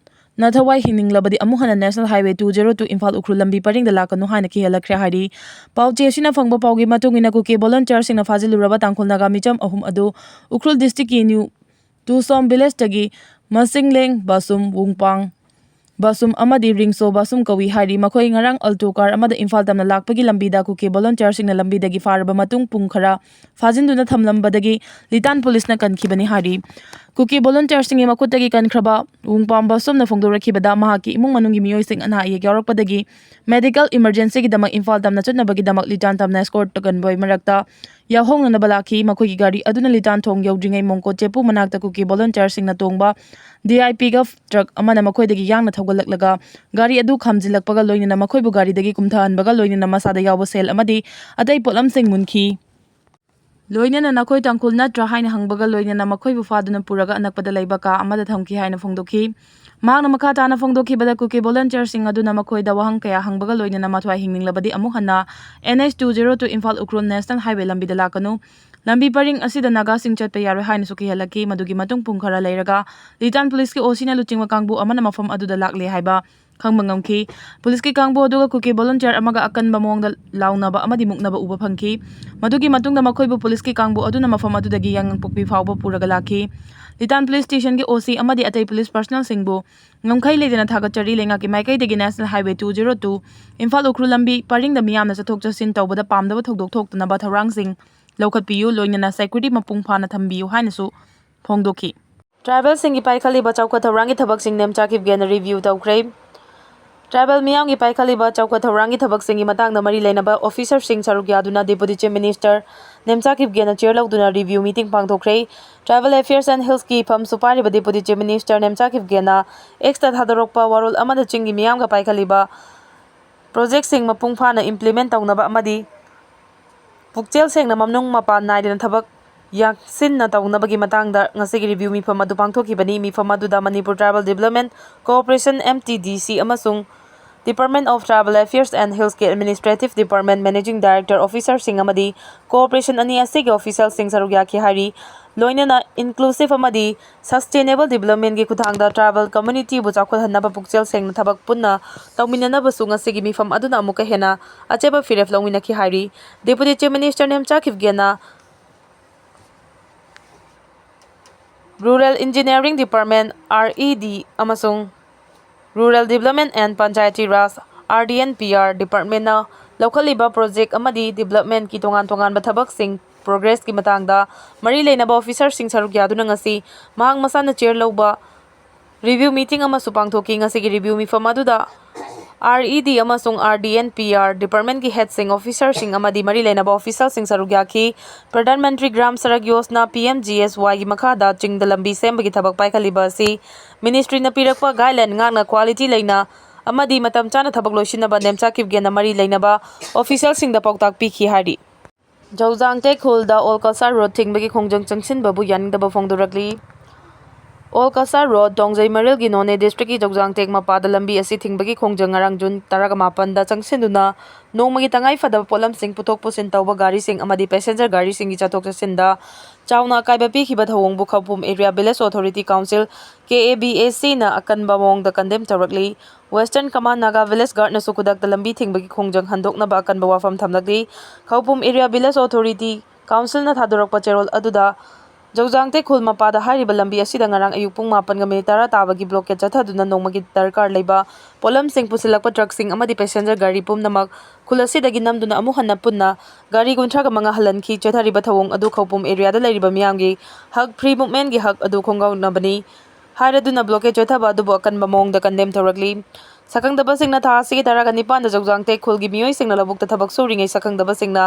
ꯅꯊꯋꯥꯏ ꯍꯤꯡꯅꯤꯡꯂꯕꯗꯤ ꯑꯃꯨꯛ ꯍꯟꯅ National Highway two zero two Imphal Ukhrul ꯂꯝꯕꯤ ꯄꯔꯤꯡꯗ ꯂꯥꯛꯀꯅꯨ ꯍꯥꯏꯅ ꯀꯤꯍꯜꯂꯛꯈ꯭ꯔꯦ ꯍꯥꯏꯔꯤ꯫ ꯄꯥꯎꯆꯦ ꯑꯁꯤꯅ ꯐꯪꯕ ꯄꯥꯎꯒꯤ ꯃꯇꯨꯡ ꯏꯟꯅ, ꯀꯨꯀꯤ volunteerꯁꯤꯡꯅ ꯐꯥꯖꯤꯜꯂꯨꯔꯕ ꯇꯥꯡꯈꯨꯜ ꯅꯥꯒꯥ ꯃꯤꯆꯝ ꯑꯍꯨꯝ ꯑꯗꯨ ꯎꯈ꯭ꯔꯨꯜ districtꯀꯤ ꯅ꯭ꯌꯨ ꯇꯨꯁꯣꯝ villageꯇꯒꯤ ꯃꯁꯤꯡꯂꯦꯡ ꯕꯥꯁꯨꯝ, ꯋꯨꯡꯄꯥꯡ ꯕꯥꯁꯨꯝ ꯑꯃꯗꯤ ꯔꯤꯡꯁꯣ ꯕꯥꯁꯨꯝ ꯀꯧꯏ ꯍꯥꯏꯔꯤ꯫ ꯃꯈꯣꯏ ꯉꯔꯥꯡ Alto car ꯑꯃꯗ ꯏꯝꯐꯥꯜ ꯇꯝꯅ ꯂꯥꯛꯄꯒꯤ ꯂꯝꯕꯤꯗ ꯀꯨꯀꯤ volunteerꯁꯤꯡꯅ ꯂꯝꯕꯤꯗꯒꯤ ꯐꯥꯔꯕ ꯃꯇꯨꯡ ꯄꯨꯡ ꯈꯔ ꯐꯥꯖꯤꯟꯗꯨꯅ ꯊꯝꯂꯝꯕꯗꯒꯤ ꯂꯤꯇꯥꯟ ꯄꯨꯂꯤꯁꯅ ꯀꯟꯈꯤꯕꯅꯤ ꯍꯥꯏꯔꯤ꯫ ꯀꯨꯀꯤ ꯚꯣꯂꯨꯟꯇꯤꯌꯔꯁꯤꯡꯒꯤ ꯃꯈꯨꯠꯇꯒꯤ ꯀꯟꯈ꯭ꯔꯕ ꯋꯨꯡ ꯄꯥꯝꯕ ꯁꯣꯝꯅ ꯐꯣꯡꯗꯣꯔꯛꯈꯤꯕꯗ, ꯃꯍꯥꯛꯀꯤ ꯏꯃꯨꯡ ꯃꯅꯨꯡꯒꯤ ꯃꯤꯑꯣꯏꯁꯤꯡ ꯑꯅꯥ ꯑꯌꯦꯛ ꯌꯥꯎꯔꯛꯄꯗꯒꯤ ꯃꯦꯗꯤꯀꯦꯜ ꯏꯃꯔꯖꯦꯟꯁꯤꯒꯤꯗꯃꯛ ꯏꯝꯐꯥꯜ ꯇꯝꯅ ꯆꯠꯅꯕꯒꯤꯗꯃꯛ ꯂꯤꯇꯥꯟ ꯇꯝꯅ ꯑꯦꯁꯀꯣꯔꯠ ꯀꯟꯚꯣꯏ ꯃꯔꯛꯇ ꯌꯥꯎꯍꯣꯡꯅꯅꯕ ꯂꯥꯛꯈꯤ꯫ ꯃꯈꯣꯏꯒꯤ ꯒꯥꯔꯤ ꯑꯗꯨꯅ ꯂꯤꯇꯥꯟ ꯊꯣꯡ ꯌꯧꯗ꯭ꯔꯤꯉꯩ ꯃꯣꯡꯀꯣ ꯆꯦꯄꯨ ꯃꯅꯥꯛꯇ ꯀꯨꯀꯤ ꯚꯣꯂꯨꯟꯇꯤꯌꯔꯁꯤꯡꯅ ꯇꯣꯡꯕ ꯗꯤ ꯑꯥꯏ ꯄꯤ ꯒꯐ ꯇ꯭ꯔꯛ ꯑꯃꯅ ꯃꯈꯣꯏꯗꯒꯤ ꯌꯥꯡꯅ ꯊꯧꯒꯠꯂꯛꯂꯒ ꯒꯥꯔꯤ ꯑꯗꯨ ꯈꯥꯝꯖꯤꯜꯂꯛꯄꯒ ꯂꯣꯏꯅꯅ ꯃꯈꯣꯏꯕꯨ ꯒꯥꯔꯤꯗꯒꯤ ꯀꯨꯝꯊꯍꯟꯕꯒ ꯂꯣꯏꯅꯅ ꯃꯁꯥꯗ ꯌꯥꯎꯕ ꯁꯦꯜ ꯑꯃꯗꯤ ꯑꯇꯩ ꯄꯣꯠꯂꯝꯁꯤꯡ ꯃꯨꯟꯈꯤ꯫ ꯂꯣꯏꯅꯅ "ꯅꯈꯣꯏ ꯇꯥꯡꯈꯨꯜ ꯅꯠꯇ꯭ꯔꯥ?" ꯍꯥꯏꯅ ꯍꯪꯕꯒ ꯂꯣꯏꯅꯅ ꯃꯈꯣꯏꯕꯨ ꯐꯥꯗꯨꯅ ꯄꯨꯔꯒ ꯑꯅꯛꯄꯗ ꯂꯩꯕ ꯀꯥ ꯑꯃꯗ ꯊꯝꯈꯤ ꯍꯥꯏꯅ ꯐꯣꯡꯗꯣꯛꯈꯤ꯫ ꯃꯍꯥꯛꯅ ꯃꯈꯥ ꯇꯥꯅ ꯐꯣꯡꯗꯣꯛꯈꯤꯕꯗ, ꯀꯨꯀꯤ ꯚꯣꯂꯨꯟꯇꯤꯌꯔꯁꯤꯡ ꯑꯗꯨꯅ ꯃꯈꯣꯏꯗ ꯋꯥꯍꯪ ꯀꯌꯥ ꯍꯪꯕꯒ ꯂꯣꯏꯅꯅ ꯃꯊ꯭ꯋꯥꯏ ꯍꯤꯡꯅꯤꯡꯂꯕꯗꯤ ꯑꯃꯨꯛ ꯍꯟꯅ N H two zero two Imphal Ukhrul national highway ꯂꯝꯕꯤꯗ ꯂꯥꯛꯀꯅꯨ, ꯂꯝꯕꯤ ꯄꯔꯤꯡ ꯑꯁꯤꯗ ꯅꯥꯒꯥꯁꯤꯡ ꯆꯠꯄ ꯌꯥꯔꯣꯏ ꯍꯥꯏꯅꯁꯨ ꯀꯤꯍꯜꯂꯛꯈꯤ꯫ ꯃꯗꯨꯒꯤ ꯃꯇꯨꯡ ꯄꯨꯡ ꯈꯔ ꯂꯩꯔꯒ ꯂꯤꯇꯥꯟ ꯄꯨꯂꯤꯁꯀꯤ ꯑꯣ ꯁꯤꯅ ꯂꯨꯆꯤꯡꯕ ꯀꯥꯡꯕꯨ ꯑꯃꯅ ꯃꯐꯝ ꯑꯗꯨꯗ ꯂꯥꯛꯂꯦ ꯍꯥꯏꯕ ꯈꯪꯕ ꯉꯝꯈꯤ꯫ ꯄꯨꯂꯤꯁꯀꯤ ꯀꯥꯡꯕꯨ ꯑꯗꯨꯒ ꯀꯨꯀꯤ ꯚꯣꯂꯨꯟꯇꯤꯌꯔ ꯑꯃꯒ ꯑꯀꯟꯕ ꯃꯑꯣꯡꯗ ꯂꯥꯎꯅꯕ ꯑꯃꯗꯤ ꯃꯨꯛꯅꯕ ꯎꯕ ꯐꯪꯈꯤ꯫ ꯃꯗꯨꯒꯤ ꯃꯇꯨꯡꯗ ꯃꯈꯣꯏꯕꯨ ꯄꯨꯂꯤꯁꯀꯤ ꯀꯥꯡꯕꯨ ꯑꯗꯨꯅ ꯃꯐꯝ ꯑꯗꯨꯗꯒꯤ ꯌꯥꯏꯉꯪꯄꯣꯛꯄꯤ ꯐꯥꯎꯕ ꯄꯨꯔꯒ ꯂꯥꯛꯈꯤ꯫ ꯂꯤꯇꯥꯟ ꯄꯨꯂꯤꯁ ꯁ꯭ꯇꯦꯁꯟꯒꯤ ꯑꯣ ꯁꯤ ꯑꯃꯗꯤ ꯑꯇꯩ ꯄꯨꯂꯤꯁ ꯄꯔꯁꯅꯦꯜꯁꯤꯡꯕꯨ ꯉꯝꯈꯩ ꯂꯩꯇꯅ ꯊꯥꯒꯠꯆꯔꯤ꯫ ꯂꯩꯉꯥꯛꯀꯤ ꯃꯥꯏꯀꯩꯗꯒꯤ national highway two zero two Imphal Ukhrul ꯂꯝꯕꯤ ꯄꯔꯤꯡꯗ ꯃꯤꯌꯥꯝꯅ ꯆꯠꯊꯣꯛ ꯆꯠꯁꯤꯟ ꯇꯧꯕꯗ ꯄꯥꯝꯗꯕ ꯊꯧꯗꯣꯛ ꯊꯣꯛꯇꯅꯕ ꯊꯧꯔꯥꯡꯁꯤꯡ ꯂꯧꯈꯠꯄꯤꯌꯨ, ꯂꯣꯏꯅꯅ ꯁꯦꯀ꯭ꯌꯨꯔꯤꯇꯤ ꯃꯄꯨꯡ ꯐꯥꯅ ꯊꯝꯕꯤꯌꯨ ꯍꯥꯏꯅꯁꯨ ꯐꯣꯡꯗꯣꯛꯈꯤ꯫ ꯇ꯭ꯔꯥꯏꯕꯦꯜꯁꯤꯡꯒꯤ ꯄꯥꯏꯈꯠꯂꯤꯕ ꯆꯥꯎꯈꯠ ꯊꯧꯔꯥꯡꯒꯤ ꯊꯕꯛꯁꯤꯡ ꯅꯦꯝꯆꯥ ꯈꯤꯞꯒꯦꯅ ꯔꯤꯚ꯭ꯌꯨ ꯇꯧꯈ꯭ꯔꯦ꯫ ꯇ꯭ꯔꯥꯏꯕꯦꯜ ꯃꯤꯌꯥꯝꯒꯤ ꯄꯥꯏꯈꯠꯂꯤꯕ ꯆꯥꯎꯈꯠ ꯊꯧꯔꯥꯡꯒꯤ ꯊꯕꯛꯁꯤꯡꯒꯤ ꯃꯇꯥꯡꯗ ꯃꯔꯤ ꯂꯩꯅꯕ ꯑꯣꯐꯤꯁꯔꯁꯤꯡ ꯁꯔꯨꯛ ꯌꯥꯗꯨꯅ ꯗꯦꯄꯨꯇꯤ ꯆꯤꯐ ꯃꯤꯅꯤꯁꯇꯔ ꯅꯦꯝꯆꯥ ꯈꯤꯞꯒꯦꯅ ꯆꯤꯌꯔ ꯂꯧꯗꯨꯅ ꯔꯤꯚ꯭ꯌꯨ ꯃꯤꯇꯤꯡ ꯄꯥꯡꯊꯣꯛꯈ꯭ꯔꯦ꯫ ꯇ꯭ꯔꯥꯏꯕꯦꯜ ꯑꯦꯐꯤꯌꯔꯁ ꯑꯦꯟ ꯍꯤꯜꯁꯀꯤ ꯏꯐꯝꯁꯨ ꯄꯥꯏꯔꯤꯕ ꯗꯦꯄꯨꯇꯤ ꯆꯤꯐ ꯃꯤꯅꯤꯁꯇꯔ ꯅꯦꯝꯆꯥ ꯈꯤꯞꯒꯦꯅ ꯑꯦꯛꯁꯇ ꯊꯥꯗꯣꯔꯛꯄ ꯋꯥꯔꯣꯜ ꯑꯃꯗ ꯆꯤꯡꯒꯤ ꯃꯤꯌꯥꯝꯒ ꯄꯥꯏꯈꯠꯂꯤꯕ ꯄ꯭ꯔꯣꯖꯦꯛꯁꯤꯡ ꯃꯄꯨꯡ ꯐꯥꯅ ꯏꯝꯄ꯭ꯂꯤꯃꯦꯟ ꯇꯧꯅꯕ ꯑꯃꯗꯤ ꯄꯨꯛꯆꯦꯜ ꯁꯦꯡꯅ ꯃꯅꯨꯡ ꯃꯄꯥꯟ ꯅꯥꯏꯗꯅ ꯊꯕꯛ ꯌꯥꯡꯁꯤꯟꯅ ꯇꯧꯅꯕꯒꯤ ꯃꯇꯥꯡꯗ ꯉꯁꯤꯒꯤ ꯔꯤꯚ꯭ꯌꯨ ꯃꯤꯐꯝ ꯑꯗꯨ ꯄꯥꯡꯊꯣꯛꯈꯤꯕꯅꯤ꯫ ꯃꯤꯐꯝ ꯑꯗꯨꯗ Manipur tribal development corporation, M T D C, ꯑꯃꯁꯨꯡ Department of Tribal Affairs and Hillsꯀꯤ ꯑꯦꯗꯃꯤꯅꯤꯁꯇ꯭ꯔꯦꯇꯤꯚ ꯗꯤꯄꯥꯔꯠꯃꯦꯟ ꯃꯦꯅꯦꯖꯤꯡ ꯗꯥꯏꯔꯦꯛꯇꯔ ꯑꯣꯐꯤꯁꯔꯁꯤꯡ ꯑꯃꯗꯤ ꯀꯣꯑꯣꯄꯔꯦꯁꯟ ꯑꯅꯤ ꯑꯁꯤꯒꯤ ꯑꯣꯐꯤꯁꯤꯌꯦꯜꯁꯤꯡ ꯁꯔꯨꯛ ꯌꯥꯈꯤ ꯍꯥꯏꯔꯤ꯫ ꯂꯣꯏꯅꯅ ꯏꯟꯀ꯭ꯂꯨꯁꯤꯚ ꯑꯃꯗꯤ ꯁꯁꯇꯦꯅꯦꯕꯜ ꯗꯤꯕ꯭ꯂꯞꯃꯦꯟꯒꯤ ꯈꯨꯠꯊꯥꯡꯗ ꯇ꯭ꯔꯥꯏꯕꯦꯜ ꯀꯝꯃ꯭ꯌꯨꯅꯤꯇꯤꯕꯨ ꯆꯥꯎꯈꯠꯍꯟꯅꯕ ꯄꯨꯛꯆꯦꯜ ꯁꯦꯡꯅ ꯊꯕꯛ ꯄꯨꯟꯅ ꯇꯧꯃꯤꯟꯅꯅꯕꯁꯨ ꯉꯁꯤꯒꯤ ꯃꯤꯐꯝ ꯑꯗꯨꯅ ꯑꯃꯨꯛꯀ ꯍꯦꯟꯅ ꯑꯆꯦꯠꯄ ꯐꯤꯔꯦꯞ ꯂꯧꯃꯤꯟꯅꯈꯤ ꯍꯥꯏꯔꯤ꯫ ꯗꯦꯄꯨꯇꯤ ꯆꯤꯐ ꯃꯤꯅꯤꯁꯇꯔ ꯅꯦꯝꯆꯥ ꯈꯤꯞꯒꯦꯅ rural engineering department, R E D, ꯑꯃꯁꯨꯡ rural development and Panchayati Raj, R D N P R, ꯗꯤꯄꯥꯔꯠꯃꯦꯟꯅ ꯂꯧꯈꯠꯂꯤꯕ ꯄ꯭ꯔꯣꯖꯦꯛ ꯑꯃꯗꯤ ꯗꯤꯕ꯭ꯂꯞꯃꯦꯟꯀꯤ ꯇꯣꯉꯥꯟ ꯇꯣꯉꯥꯟꯕ ꯊꯕꯛꯁꯤꯡ progressꯀꯤ ꯃꯇꯥꯡꯗ ꯃꯔꯤ ꯂꯩꯅꯕ officerꯁꯤꯡ ꯁꯔꯨꯛ ꯌꯥꯗꯨꯅ ꯉꯁꯤ ꯃꯍꯥꯛ ꯃꯁꯥꯅ chair ꯂꯧꯕ review meeting ꯑꯃꯁꯨ ꯄꯥꯡꯊꯣꯛꯈꯤ꯫ ꯉꯁꯤꯒꯤ review ꯃꯤꯐꯝ ꯑꯗꯨꯗ RED ꯑꯃꯁꯨꯡ RD and PR departmentꯀꯤ headꯁꯤꯡ, officerꯁꯤꯡ ꯑꯃꯗꯤ ꯃꯔꯤ ꯂꯩꯅꯕ officialꯁꯤꯡ ꯁꯔꯨꯛ ꯌꯥꯈꯤ꯫ ꯄ꯭ꯔꯙꯥꯟ ꯃꯟꯇ꯭ꯔꯤ ꯒ꯭ꯔꯥꯝ ꯁꯔꯛ ꯌꯣꯖꯅꯥ, PMGSYꯒꯤ ꯃꯈꯥꯗ ꯆꯤꯡꯗ ꯂꯝꯕꯤ ꯁꯦꯝꯕꯒꯤ ꯊꯕꯛ ꯄꯥꯏꯈꯠꯂꯤꯕ ꯑꯁꯤ ministryꯅ ꯄꯤꯔꯛꯄ guideline ꯉꯥꯛꯅ quality ꯂꯩꯅ ꯑꯃꯗꯤ ꯃꯇꯝ ꯆꯥꯅ ꯊꯕꯛ ꯂꯣꯏꯁꯤꯟꯅꯕ ꯅꯦꯝꯆꯥꯛ ꯀꯤꯞꯒꯦꯟꯅ ꯃꯔꯤ ꯂꯩꯅꯕ officialꯁꯤꯡꯗ ꯄꯥꯎꯇꯥꯛ ꯄꯤꯈꯤ ꯍꯥꯏꯔꯤ꯫ ꯖꯧꯖꯥꯡꯇꯦꯛ ꯈꯨꯜꯗ ꯑꯣꯜ ꯀꯁꯥꯔ ꯔꯣꯗ ꯊꯤꯡꯕꯒꯤ ꯈꯣꯡꯖꯪ ꯆꯪꯁꯤꯟꯕꯕꯨ ꯌꯥꯅꯤꯡꯗꯕ ꯐꯣꯡꯗꯣꯔꯛꯂꯤ꯫ ꯑꯣꯜ ꯀꯁꯥꯔ ꯔꯣꯗ, ꯗꯣꯡꯖꯩ ꯃꯔꯤꯜꯒꯤ ꯅꯣꯅꯦ districtꯀꯤ ꯖꯧꯖꯥꯡꯇꯦꯛ ꯃꯄꯥꯗ ꯂꯝꯕꯤ ꯑꯁꯤ ꯊꯤꯡꯕꯒꯤ ꯈꯣꯡꯖꯪ ꯉꯔꯥꯡ June ꯇꯔꯥꯃꯥꯄꯟꯗ ꯆꯪꯁꯤꯟꯗꯨꯅ ꯅꯣꯡꯃꯒꯤ ꯇꯉꯥꯏ ꯐꯗꯕ ꯄꯣꯠꯂꯝꯁꯤꯡ ꯄꯨꯊꯣꯛ ꯄꯨꯁꯤꯟ ꯇꯧꯕ ꯒꯥꯔꯤꯁꯤꯡ ꯑꯃꯗꯤ passenger ꯒꯥꯔꯤꯁꯤꯡꯒꯤ ꯆꯠꯊꯣꯛ ꯆꯠꯁꯤꯟꯗ ꯆꯥꯎꯅ ꯑꯀꯥꯏꯕ ꯄꯤꯈꯤꯕ ꯊꯧꯑꯣꯡꯕꯨ ꯈꯧꯄꯨꯝ Area Village Authority Council, KAVACꯅ ꯑꯀꯟꯕ ꯃꯑꯣꯡꯗ condemn ꯇꯧꯔꯛꯂꯤ꯫ Western Command Naga Village Guardꯅꯁꯨ ꯈꯨꯗꯛꯇ ꯂꯝꯕꯤ ꯊꯤꯡꯕꯒꯤ ꯈꯣꯡꯖꯪ ꯍꯟꯗꯣꯛꯅꯕ ꯑꯀꯟꯕ ꯋꯥꯐꯝ ꯊꯝꯂꯛꯂꯤ꯫ ꯈꯧꯄꯨꯝ Area Village Authority Councilꯅ ꯊꯥꯗꯣꯔꯛꯄ ꯆꯦꯔꯣꯜ ꯑꯗꯨꯗ ꯖꯧꯖꯥꯡꯇꯦꯛ ꯈꯨꯜ ꯃꯄꯥꯗ ꯍꯥꯏꯔꯤꯕ ꯂꯝꯕꯤ ꯑꯁꯤꯗ ꯉꯔꯥꯡ ꯑꯌꯨꯛ ꯄꯨꯡ ꯃꯥꯄꯟꯒ minute ꯇꯔꯥ ꯇꯥꯕꯒꯤ blockade ꯆꯠꯊꯗꯨꯅ ꯅꯣꯡꯃꯒꯤ ꯗꯔꯀꯥꯔ ꯂꯩꯕ ꯄꯣꯠꯂꯝꯁꯤꯡ ꯄꯨꯁꯤꯜꯂꯛꯄ truckꯁꯤꯡ ꯑꯃꯗꯤ passenger ꯒꯥꯔꯤ ꯄꯨꯝꯅꯃꯛ ꯈꯨꯜ ꯑꯁꯤꯗꯒꯤ ꯅꯝꯗꯨꯅ ꯑꯃꯨꯛ ꯍꯟꯅ ꯄꯨꯟꯅ ꯒꯥꯔꯤ ꯀꯨꯟꯊ꯭ꯔꯥꯒ ꯃꯉꯥ ꯍꯜꯍꯟꯈꯤ꯫ ꯆꯠꯊꯔꯤꯕ ꯊꯧꯑꯣꯡ ꯑꯗꯨ ꯈꯧꯄꯨꯝ areaꯗ ꯂꯩꯔꯤꯕ ꯃꯤꯌꯥꯝꯒꯤ ꯍꯛ, free movementꯀꯤ ꯍꯛ ꯑꯗꯨ ꯈꯣꯡꯒꯥꯎꯅꯕꯅꯤ꯫ ꯍꯥꯏꯔꯗꯨꯅ blockade ꯆꯠꯊꯕ ꯑꯗꯨꯕꯨ ꯑꯀꯟꯕ ꯃꯑꯣꯡꯗ condemn ꯇꯧꯔꯛꯂꯤ꯫ ꯁꯛꯈꯪꯗꯕꯁꯤꯡꯅ ꯊꯥ ꯑꯁꯤꯒꯤ ꯇꯔꯥꯒ ꯅꯤꯄꯥꯟꯗ ꯖꯧꯖꯥꯡꯇꯦꯛ ꯈꯨꯜꯒꯤ ꯃꯤꯑꯣꯏꯁꯤꯡꯅ ꯂꯧꯕꯨꯛꯇ ꯊꯕꯛ ꯁꯨꯔꯤꯉꯩ ꯁꯛꯈꯪꯗꯕꯁꯤꯡꯅ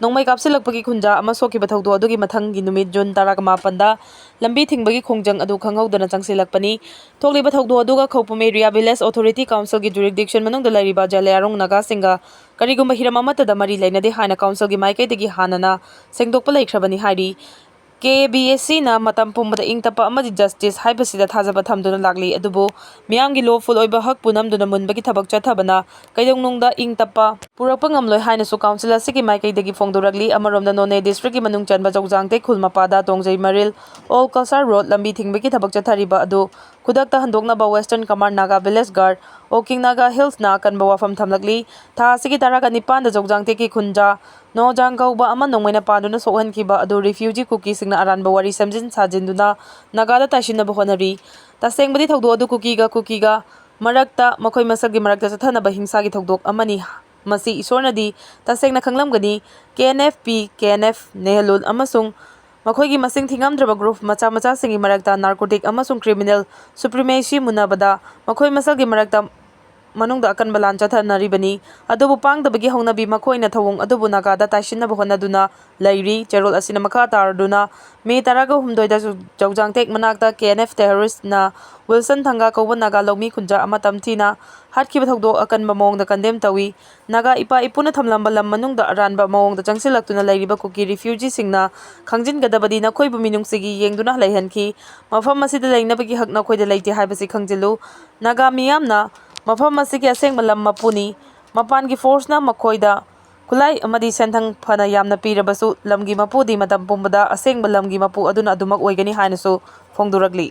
ꯅꯣꯡꯃꯩ ꯀꯥꯞꯁꯤꯜꯂꯛꯄꯒꯤ ꯈꯨꯟꯖꯥ ꯑꯃ ꯁꯣꯛꯈꯤꯕ ꯊꯧꯗꯣꯛ ꯑꯗꯨꯒꯤ ꯃꯊꯪꯒꯤ ꯅꯨꯃꯤꯠ June ꯇꯔꯥꯒ ꯃꯥꯄꯟꯗ ꯂꯝꯕꯤ ꯊꯤꯡꯕꯒꯤ ꯈꯣꯡꯖꯪ ꯑꯗꯨ ꯈꯪꯍꯧꯗꯅ ꯆꯪꯁꯤꯜꯂꯛꯄꯅꯤ꯫ ꯊꯣꯛꯂꯤꯕ ꯊꯧꯗꯣꯛ ꯑꯗꯨꯒ ꯈꯧꯄꯨꯝ Area Village Authority Councilꯒꯤ jurisdiction ꯃꯅꯨꯡꯗ ꯂꯩꯔꯤꯕ ꯖꯂꯤꯌꯥꯔꯣꯡ ꯅꯥꯒꯥꯁꯤꯡꯒ ꯀꯔꯤꯒꯨꯝꯕ ꯍꯤꯔꯝ ꯑꯃꯠꯇꯗ ꯃꯔꯤ ꯂꯩꯅꯗꯦ ꯍꯥꯏꯅ councilꯒꯤ ꯃꯥꯏꯀꯩꯗꯒꯤ ꯍꯥꯟꯅꯅ ꯁꯦꯡꯗꯣꯛꯄ ꯂꯩꯈ꯭ꯔꯕꯅꯤ ꯍꯥꯏꯔꯤ꯫ KAVACꯅ ꯃꯇꯝ ꯄꯨꯝꯕꯗ ꯏꯪ ꯇꯞꯄ ꯑꯃꯗꯤ justice ꯍꯥꯏꯕꯁꯤꯗ ꯊꯥꯖꯕ ꯊꯝꯗꯨꯅ ꯂꯥꯛꯂꯤ, ꯑꯗꯨꯕꯨ ꯃꯤꯌꯥꯝꯒꯤ lawful ꯑꯣꯏꯕ ꯍꯛꯄꯨ ꯅꯝꯗꯨꯅ ꯃꯨꯟꯕꯒꯤ ꯊꯕꯛ ꯆꯠꯊꯕꯅ ꯀꯩꯗꯧꯅꯨꯡꯗ ꯏꯪ ꯇꯞꯄ ꯄꯨꯔꯛꯄ ꯉꯝꯂꯣꯏ ꯍꯥꯏꯅꯁꯨ council ꯑꯁꯤꯒꯤ ꯃꯥꯏꯀꯩꯗꯒꯤ ꯐꯣꯡꯗꯣꯔꯛꯂꯤ꯫ ꯑꯃꯔꯣꯝꯗ ꯅꯣꯅꯦ districtꯀꯤ ꯃꯅꯨꯡ ꯆꯟꯕ ꯖꯧꯖꯥꯡꯇꯦꯛ ꯈꯨꯜ ꯃꯄꯥꯗ ꯇꯣꯡꯖꯩ ꯃꯔꯤꯜ Old Cachar Road ꯂꯝꯕꯤ ꯊꯤꯡꯕꯒꯤ ꯊꯕꯛ ꯆꯠꯊꯔꯤꯕ ꯑꯗꯨ ꯈꯨꯗꯛꯇ ꯍꯟꯗꯣꯛꯅꯕ Western Command Naga Village Guard, Oking Naga Hillsꯅ ꯑꯀꯟꯕ ꯋꯥꯐꯝ ꯊꯝꯂꯛꯂꯤ꯫ ꯊꯥ ꯑꯁꯤꯒꯤ ꯇꯔꯥꯒ ꯅꯤꯄꯥꯟꯗ ꯖꯧꯖꯥꯡꯇꯦꯛꯀꯤ ꯈꯨꯟꯖꯥ ꯅꯣꯖꯥꯡ ꯀꯧꯕ ꯑꯃ ꯅꯣꯡꯃꯩꯅ ꯄꯥꯟꯗꯨꯅ ꯁꯣꯛꯍꯟꯈꯤꯕ ꯑꯗꯨ refugee ꯀꯨꯀꯤꯁꯤꯡꯅ ꯑꯔꯥꯟꯕ ꯋꯥꯔꯤ ꯁꯦꯝꯖꯤꯟ ꯁꯥꯖꯤꯟꯗꯨꯅ ꯅꯥꯒꯥꯗ ꯇꯥꯏꯁꯤꯟꯅꯕ ꯍꯣꯠꯅꯔꯤ꯫ ꯇꯁꯦꯡꯕꯗꯤ ꯊꯧꯗꯣꯛ ꯑꯗꯨ ꯀꯨꯀꯤꯒ ꯀꯨꯀꯤꯒ ꯃꯔꯛꯇ, ꯃꯈꯣꯏ ꯃꯁꯦꯜꯒꯤ ꯃꯔꯛꯇ ꯆꯠꯊꯅꯕ ꯍꯤꯡꯁꯥꯒꯤ ꯊꯧꯗꯣꯛ ꯑꯃꯅꯤ꯫ ꯃꯁꯤ ꯏꯁꯣꯔꯅꯗꯤ ꯇꯁꯦꯡꯅ ꯈꯪꯂꯝꯒꯅꯤ꯫ K N F P, K N F, ꯅꯦꯍꯂꯨꯟ ꯑꯃꯁꯨꯡ ꯃꯈꯣꯏꯒꯤ ꯃꯁꯤꯡ ꯊꯤꯉꯝꯗ꯭ꯔꯕ ꯒ꯭ꯔꯨꯞ ꯃꯆꯥ ꯃꯆꯥꯁꯤꯡꯒꯤ ꯃꯔꯛꯇ ꯅꯥꯔꯀꯣꯇꯤꯛ ꯑꯃꯁꯨꯡ ꯀ꯭ꯔꯤꯃꯤꯅꯦꯜ ꯁꯨꯄ꯭ꯔꯤꯃꯦꯁꯤ ꯃꯨꯟꯅꯕꯗ ꯃꯈꯣꯏ ꯃꯁꯦꯜꯒꯤ ꯃꯔꯛꯇ ꯃꯅꯨꯡꯗ ꯑꯀꯟꯕ ꯂꯥꯟ ꯆꯠꯊꯅꯔꯤꯕꯅꯤ꯫ ꯑꯗꯨꯕꯨ ꯄꯥꯡꯗꯕꯒꯤ ꯍꯧꯅꯕꯤ ꯃꯈꯣꯏꯅ ꯊꯧꯑꯣꯡ ꯑꯗꯨꯕꯨ ꯅꯥꯒꯥꯗ ꯇꯥꯏꯁꯤꯟꯅꯕ ꯍꯣꯠꯅꯗꯨꯅ ꯂꯩꯔꯤ꯫ ꯆꯦꯔꯣꯜ ꯑꯁꯤꯅ ꯃꯈꯥ ꯇꯥꯔꯗꯨꯅ ꯃꯦ ꯇꯔꯥꯒ ꯍꯨꯝꯗꯣꯏꯗ ꯆꯧ-, ꯆꯧꯖꯥꯡꯇꯦꯛ ꯃꯅꯥꯛꯇ ꯀꯦ ꯑꯦꯟ ꯑꯦꯐ ꯇꯦꯔꯣꯔꯤꯁ꯭ꯠꯅ ꯋꯤꯜꯁꯟ ꯊꯪꯒꯥ ꯀꯧꯕ ꯅꯥꯒꯥ ꯂꯧꯃꯤ ꯈꯨꯟꯖꯥ ꯑꯃ ꯇꯝꯊꯤꯅ ꯍꯥꯠꯈꯤꯕ ꯊꯧꯗꯣꯛ ꯑꯀꯟꯕ ꯃꯑꯣꯡꯗ ꯀꯟꯗꯦꯝ ꯇꯧꯏ꯫ ꯅꯥꯒꯥ ꯏꯄꯥ ꯏꯄꯨꯅ ꯊꯝꯂꯝꯕ ꯂꯝ ꯃꯅꯨꯡꯗ ꯑꯔꯥꯟꯕ ꯃꯑꯣꯡꯗ ꯆꯪꯁꯤꯜꯂꯛꯇꯨꯅ ꯂꯩꯔꯤꯕ ꯀꯨꯀꯤ ꯔꯤꯐ꯭ꯌꯨꯖꯤꯁꯤꯡꯅ ꯈꯪꯖꯤꯟꯒꯗꯕꯗꯤ ꯅꯈꯣꯏꯕꯨ ꯃꯤꯅꯨꯡꯁꯤꯒꯤ ꯌꯦꯡꯗꯨꯅ ꯂꯩꯍꯟꯈꯤ꯫ ꯃꯐꯝ ꯑꯁꯤꯗ ꯂꯩꯅꯕꯒꯤ ꯍꯛ ꯅꯈꯣꯏꯗ ꯂꯩꯇꯦ ꯍꯥꯏꯕꯁꯤ ꯈꯪꯖꯤꯜꯂꯨ꯫ ꯅꯥꯒꯥ ꯃꯤꯌꯥꯝꯅ ꯃꯐꯝ ꯑꯁꯤꯒꯤ ꯑꯁꯦꯡꯕ ꯂꯝ ꯃꯄꯨꯅꯤ꯫ ꯃꯄꯥꯟꯒꯤ ꯐꯣꯔꯁꯅ ꯃꯈꯣꯏꯗ ꯈꯨꯠꯂꯥꯏ ꯑꯃꯗꯤ ꯁꯦꯟꯊꯪ ꯐꯅ ꯌꯥꯝꯅ ꯄꯤꯔꯕꯁꯨ, ꯂꯝꯒꯤ ꯃꯄꯨꯗꯤ ꯃꯇꯝ ꯄꯨꯝꯕꯗ ꯑꯁꯦꯡꯕ ꯂꯝꯒꯤ ꯃꯄꯨ ꯑꯗꯨꯅ ꯑꯗꯨꯃꯛ ꯑꯣꯏꯒꯅꯤ ꯍꯥꯏꯅꯁꯨ ꯐꯣꯡꯗꯣꯔꯛꯂꯤ꯫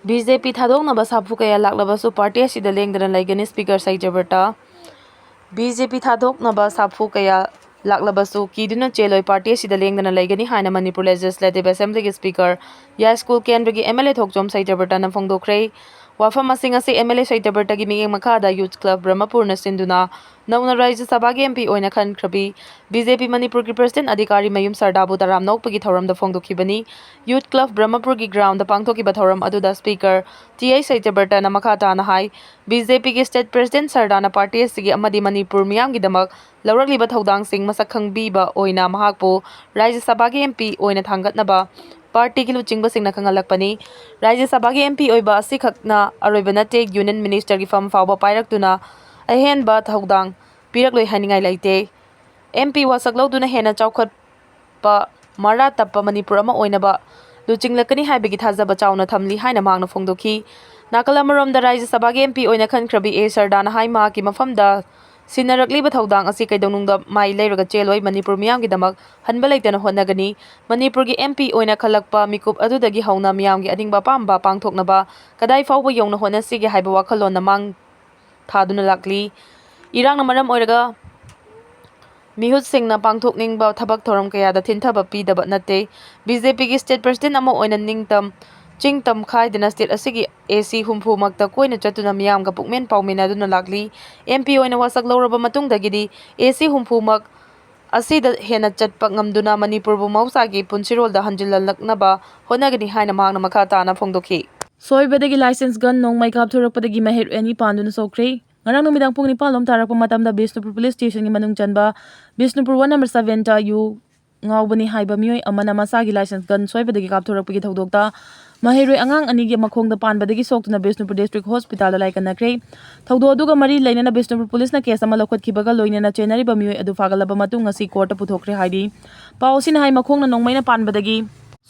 ꯕꯤ ꯖꯦ ꯄꯤ ꯊꯥꯗꯣꯛꯅꯕ ꯁꯥꯐꯨ ꯀꯌꯥ ꯂꯥꯛꯂꯕꯁꯨ ꯄꯥꯔꯇꯤ ꯑꯁꯤꯗ ꯂꯦꯡꯗꯅ ꯂꯩꯒꯅꯤ, ꯁ꯭ꯄꯤꯀꯔ ꯁꯩꯇ꯭ꯌꯕ꯭ꯔꯇ꯫ ꯕꯤ ꯖꯦ ꯄꯤ ꯊꯥꯗꯣꯛꯅꯕ ꯁꯥꯐꯨ ꯀꯌꯥ ꯂꯥꯛꯂꯕꯁꯨ ꯀꯤꯗꯨꯅ ꯆꯦꯜꯂꯣꯏ, ꯄꯥꯔꯇꯤ ꯑꯁꯤꯗ ꯂꯦꯡꯗꯅ ꯂꯩꯒꯅꯤ ꯍꯥꯏꯅ ꯃꯅꯤꯄꯨꯔ ꯂꯦꯖꯤꯁꯂꯦꯇꯤꯚ ꯑꯦꯁꯦꯝꯕ꯭ꯂꯤꯒꯤ ꯁ꯭ꯄꯤꯀꯔ ꯌꯥꯏꯁ꯭ꯀꯨꯜ ꯀꯦꯟꯗ꯭ꯔꯒꯤ ꯑꯦꯝ ꯑꯦꯜ ꯑꯦ ꯊꯣꯛꯆꯣꯝ ꯁꯩꯇ꯭ꯌꯕ꯭ꯔꯇꯅ ꯐꯣꯡꯗꯣꯛꯈ꯭ꯔꯦ꯫ ꯋꯥꯐꯝ ꯑꯁꯤꯡ ꯑꯁꯤ ꯑꯦꯝ ꯑꯦꯜ ꯑꯦ ꯁꯩꯇ꯭ꯌꯕ꯭ꯔꯇꯒꯤ ꯃꯤꯠꯌꯦꯡ ꯃꯈꯥꯗ ꯌꯨꯊ ꯀ꯭ꯂꯕ ꯕ꯭ꯔꯍꯃꯄꯨꯔꯅ ꯁꯤꯟꯗꯨꯅ ꯅꯧꯅ ꯔꯥꯖ꯭ꯌ ꯁꯚꯥꯒꯤ ꯑꯦꯝ ꯄꯤ ꯑꯣꯏꯅ ꯈꯟꯈ꯭ꯔꯕꯤ ꯕꯤ ꯖꯦ ꯄꯤ ꯃꯅꯤꯄꯨꯔꯒꯤ ꯄ꯭ꯔꯁꯤꯗꯦꯟꯠ ꯑꯙꯤꯀꯥꯔꯤ ꯃꯌꯨꯝ ꯁꯔꯗꯥꯕꯨ ꯇꯔꯥꯝꯅ ꯑꯣꯛꯄꯒꯤ ꯊꯧꯔꯝꯗ ꯐꯣꯡꯗꯣꯛꯈꯤꯕꯅꯤ꯫ ꯌꯨꯊ ꯀ꯭ꯂꯕ ꯕ꯭ꯔꯍꯃꯄꯨꯔꯒꯤ ꯒ꯭ꯔꯥꯎꯟꯗ ꯄꯥꯡꯊꯣꯛꯈꯤꯕ ꯊꯧꯔꯝ ꯑꯗꯨꯗ ꯁ꯭ꯄꯤꯀꯔ ꯇꯤ ꯑꯩꯆ ꯁꯩꯇ꯭ꯌꯕ꯭ꯔꯇꯅ ꯃꯈꯥ ꯇꯥꯅ ꯍꯥꯏ, ꯕꯤ ꯖꯦ ꯄꯤꯒꯤ ꯁ꯭ꯇꯦꯠ ꯄ꯭ꯔꯁꯤꯗꯦꯟꯠ ꯁꯔꯗꯥꯅ ꯄꯥꯔꯇꯤ ꯑꯁꯤꯒꯤ ꯑꯃꯗꯤ ꯃꯅꯤꯄꯨꯔ ꯃꯤꯌꯥꯝꯒꯤꯗꯃꯛ ꯂꯧꯔꯛꯂꯤꯕ ꯊꯧꯗꯥꯡꯁꯤꯡ ꯃꯁꯛ ꯈꯪꯕꯤꯕ ꯑꯣꯏꯅ ꯃꯍꯥꯛꯄꯨ ꯔꯥꯖ꯭ꯌ ꯁꯚꯥꯒꯤ ꯑꯦꯝ ꯄꯤ ꯑꯣꯏꯅ ꯊꯥꯡꯒꯠꯅꯕ ꯄꯥꯔꯇꯤꯒꯤ ꯂꯨꯆꯤꯡꯕꯁꯤꯡꯅ ꯈꯪꯍꯜꯂꯛꯄꯅꯤ꯫ ꯔꯥꯖ꯭ꯌ ꯁꯚꯥꯒꯤ ꯑꯦꯝ ꯄꯤ ꯑꯣꯏꯕ ꯑꯁꯤꯈꯛꯅ ꯑꯔꯣꯏꯕ ꯅꯠꯇꯦ, ꯌꯨꯅꯤꯌꯟ ꯃꯤꯅꯤꯁꯇꯔꯒꯤ ꯐꯝ ꯐꯥꯎꯕ ꯄꯥꯏꯔꯛꯇꯨꯅ ꯑꯍꯦꯟꯕ ꯊꯧꯗꯥꯡ ꯄꯤꯔꯛꯂꯣꯏ ꯍꯥꯏꯅꯤꯡꯉꯥꯏ ꯂꯩꯇꯦ꯫ ꯑꯦꯝ ꯄꯤ ꯋꯥꯁꯛ ꯂꯧꯗꯨꯅ ꯍꯦꯟꯅ ꯆꯥꯎꯈꯠꯄ, ꯃꯔꯥ ꯇꯞꯄ ꯃꯅꯤꯄꯨꯔ ꯑꯃ ꯑꯣꯏꯅꯕ ꯂꯨꯆꯤꯡꯂꯛꯀꯅꯤ ꯍꯥꯏꯕꯒꯤ ꯊꯥꯖꯕ ꯆꯥꯎꯅ ꯊꯝꯂꯤ ꯍꯥꯏꯅ ꯃꯍꯥꯛꯅ ꯐꯣꯡꯗꯣꯛꯈꯤ꯫ ꯅꯥꯀꯜ ꯑꯃꯔꯣꯝꯗ ꯔꯥꯖ꯭ꯌ ꯁꯚꯥꯒꯤ ꯑꯦꯝ ꯄꯤ ꯑꯣꯏꯅ ꯈꯟꯈ꯭ꯔꯕꯤ ꯑꯦ ꯁꯔꯗꯥꯅ ꯍꯥꯏ, ꯃꯍꯥꯛꯀꯤ ꯃꯐꯝꯗ ꯁꯤꯟꯅꯔꯛꯂꯤꯕ ꯊꯧꯗꯥꯡ ꯑꯁꯤ ꯀꯩꯗꯧꯅꯨꯡꯗ ꯃꯥꯏ ꯂꯩꯔꯒ ꯆꯦꯜꯂꯣꯏ, ꯃꯅꯤꯄꯨꯔ ꯃꯤꯌꯥꯝꯒꯤꯗꯃꯛ ꯍꯟꯕ ꯂꯩꯇꯅ ꯍꯣꯠꯅꯒꯅꯤ꯫ ꯃꯅꯤꯄꯨꯔꯒꯤ ꯑꯦꯝ ꯄꯤ ꯑꯣꯏꯅ ꯈꯜꯂꯛꯄ ꯃꯤꯀꯨꯞ ꯑꯗꯨꯗꯒꯤ ꯍꯧꯅ ꯃꯤꯌꯥꯝꯒꯤ ꯑꯅꯤꯡꯕ ꯑꯄꯥꯝꯕ ꯄꯥꯡꯊꯣꯛꯅꯕ ꯀꯗꯥꯏ ꯐꯥꯎꯕ ꯌꯧꯅ ꯍꯣꯠꯅꯁꯤꯒꯦ ꯍꯥꯏꯕ ꯋꯥꯈꯜꯂꯣꯟꯅ ꯃꯥꯡ ꯊꯥꯗꯨꯅ ꯂꯥꯛꯂꯤ꯫ ꯏꯔꯥꯡꯅ ꯃꯔꯝ ꯑꯣꯏꯔꯒ ꯃꯤꯍꯨꯠꯁꯤꯡꯅ ꯄꯥꯡꯊꯣꯛꯅꯤꯡꯕ ꯊꯕꯛ ꯊꯧꯔꯝ ꯀꯌꯥꯗ ꯊꯤꯟꯊꯕ ꯄꯤꯗꯕ ꯅꯠꯇꯦ꯫ ꯕꯤ ꯖꯦ ꯄꯤꯒꯤ ꯁ꯭ꯇꯦꯠ ꯄ꯭ꯔꯁꯤꯗꯦꯟꯠ ꯑꯃ ꯑꯣꯏꯅ ꯅꯤꯡꯇꯝ ꯆꯤꯡ ꯇꯝ ꯈꯥꯏꯗꯅ ꯁ꯭ꯇꯦꯠ ꯑꯁꯤꯒꯤ ꯑꯦ ꯁꯤ ꯍꯨꯝꯐꯨꯃꯛꯇ ꯀꯣꯏꯅ ꯆꯠꯇꯨꯅ ꯃꯤꯌꯥꯝꯒ ꯄꯨꯛꯃꯦꯟ ꯄꯥꯎꯃꯤꯟꯅꯗꯨꯅ ꯂꯥꯛꯂꯤ꯫ ꯑꯦꯝ ꯄꯤ ꯑꯣꯏꯅ ꯋꯥꯁꯛ ꯂꯧꯔꯕ ꯃꯇꯨꯡꯗꯒꯤꯗꯤ ꯑꯦ ꯁꯤ ꯍꯨꯝꯐꯨꯃꯛ ꯑꯁꯤꯗ ꯍꯦꯟꯅ ꯆꯠꯄ ꯉꯝꯗꯨꯅ ꯃꯅꯤꯄꯨꯔꯕꯨ ꯃꯍꯧꯁꯥꯒꯤ ꯄꯨꯟꯁꯤꯔꯣꯜꯗ ꯍꯟꯖꯤꯜꯍꯜꯂꯛꯅꯕ ꯍꯣꯠꯅꯒꯅꯤ ꯍꯥꯏꯅ ꯃꯍꯥꯛꯅ ꯃꯈꯥ ꯇꯥꯅ ꯐꯣꯡꯗꯣꯛꯈꯤ꯫ ꯁꯣꯏꯕꯗꯒꯤ ꯂꯥꯏꯁꯦꯟꯁ ꯒꯟ ꯅꯣꯡꯃꯩ ꯀꯥꯞꯊꯣꯔꯛꯄꯗꯒꯤ ꯃꯍꯩꯔꯣꯏ ꯑꯅꯤ ꯄꯥꯟꯗꯨꯅ ꯁꯣꯛꯈ꯭ꯔꯦ꯫ ꯉꯔꯥꯡ ꯅꯨꯃꯤꯗꯥꯡ ꯄꯨꯡ ꯅꯤꯄꯥꯟ ꯂꯣꯝ ꯇꯥꯔꯛꯄ ꯃꯇꯝꯗ ꯕꯤꯁꯅꯨꯄꯨꯔ ꯄꯨꯂꯤꯁ ꯁ꯭ꯇꯦꯁꯟꯒꯤ ꯃꯅꯨꯡ ꯆꯟꯕ ꯕꯤꯁꯅꯨꯄꯨꯔ ꯋꯥꯔꯗ ꯅꯝꯕꯔ ꯁꯚꯦꯟꯗ ꯌꯨ ꯉꯥꯎꯕꯅꯤ ꯍꯥꯏꯕ ꯃꯤꯑꯣꯏ ꯑꯃꯅ ꯃꯁꯥꯒꯤ ꯂꯥꯏꯁꯦꯟꯁ ꯒꯟ ꯁꯣꯏꯕꯗꯒꯤ ꯀꯥꯞꯊꯣꯔꯛꯄꯒꯤ ꯊꯧꯗꯣꯛꯇ ꯃꯍꯩꯔꯣꯏ ꯑꯉꯥꯡ ꯑꯅꯤꯒꯤ ꯃꯈꯣꯡꯗ ꯄꯥꯟꯕꯗꯒꯤ ꯁꯣꯛꯇꯨꯅ ꯕꯤꯁꯅꯨꯄꯨꯔ ꯗꯤꯁꯇ꯭ꯔꯤꯛ ꯍꯣꯁꯄꯤꯇꯥꯜꯗ ꯂꯥꯏꯀꯠꯅꯈ꯭ꯔꯦ꯫ ꯊꯧꯗꯣꯛ ꯑꯗꯨꯒ ꯃꯔꯤ ꯂꯩꯅꯅ ꯕꯤꯁꯅꯨꯄꯨꯔ ꯄꯨꯂꯤꯁꯅ ꯀꯦꯁ ꯑꯃ ꯂꯧꯈꯠꯈꯤꯕꯒ ꯂꯣꯏꯅꯅ ꯆꯦꯟꯅꯔꯤꯕ ꯃꯤꯑꯣꯏ ꯑꯗꯨ ꯐꯥꯒꯠꯂꯕ ꯃꯇꯨꯡ ꯉꯁꯤ ꯀꯣꯔꯠꯇ ꯄꯨꯊꯣꯛꯈ꯭ꯔꯦ ꯍꯥꯏꯔꯤ꯫ ꯄꯥꯎ ꯑꯁꯤꯅ ꯍꯥꯏ, ꯃꯈꯣꯡꯅ ꯅꯣꯡꯃꯩꯅ ꯄꯥꯟꯕꯗꯒꯤ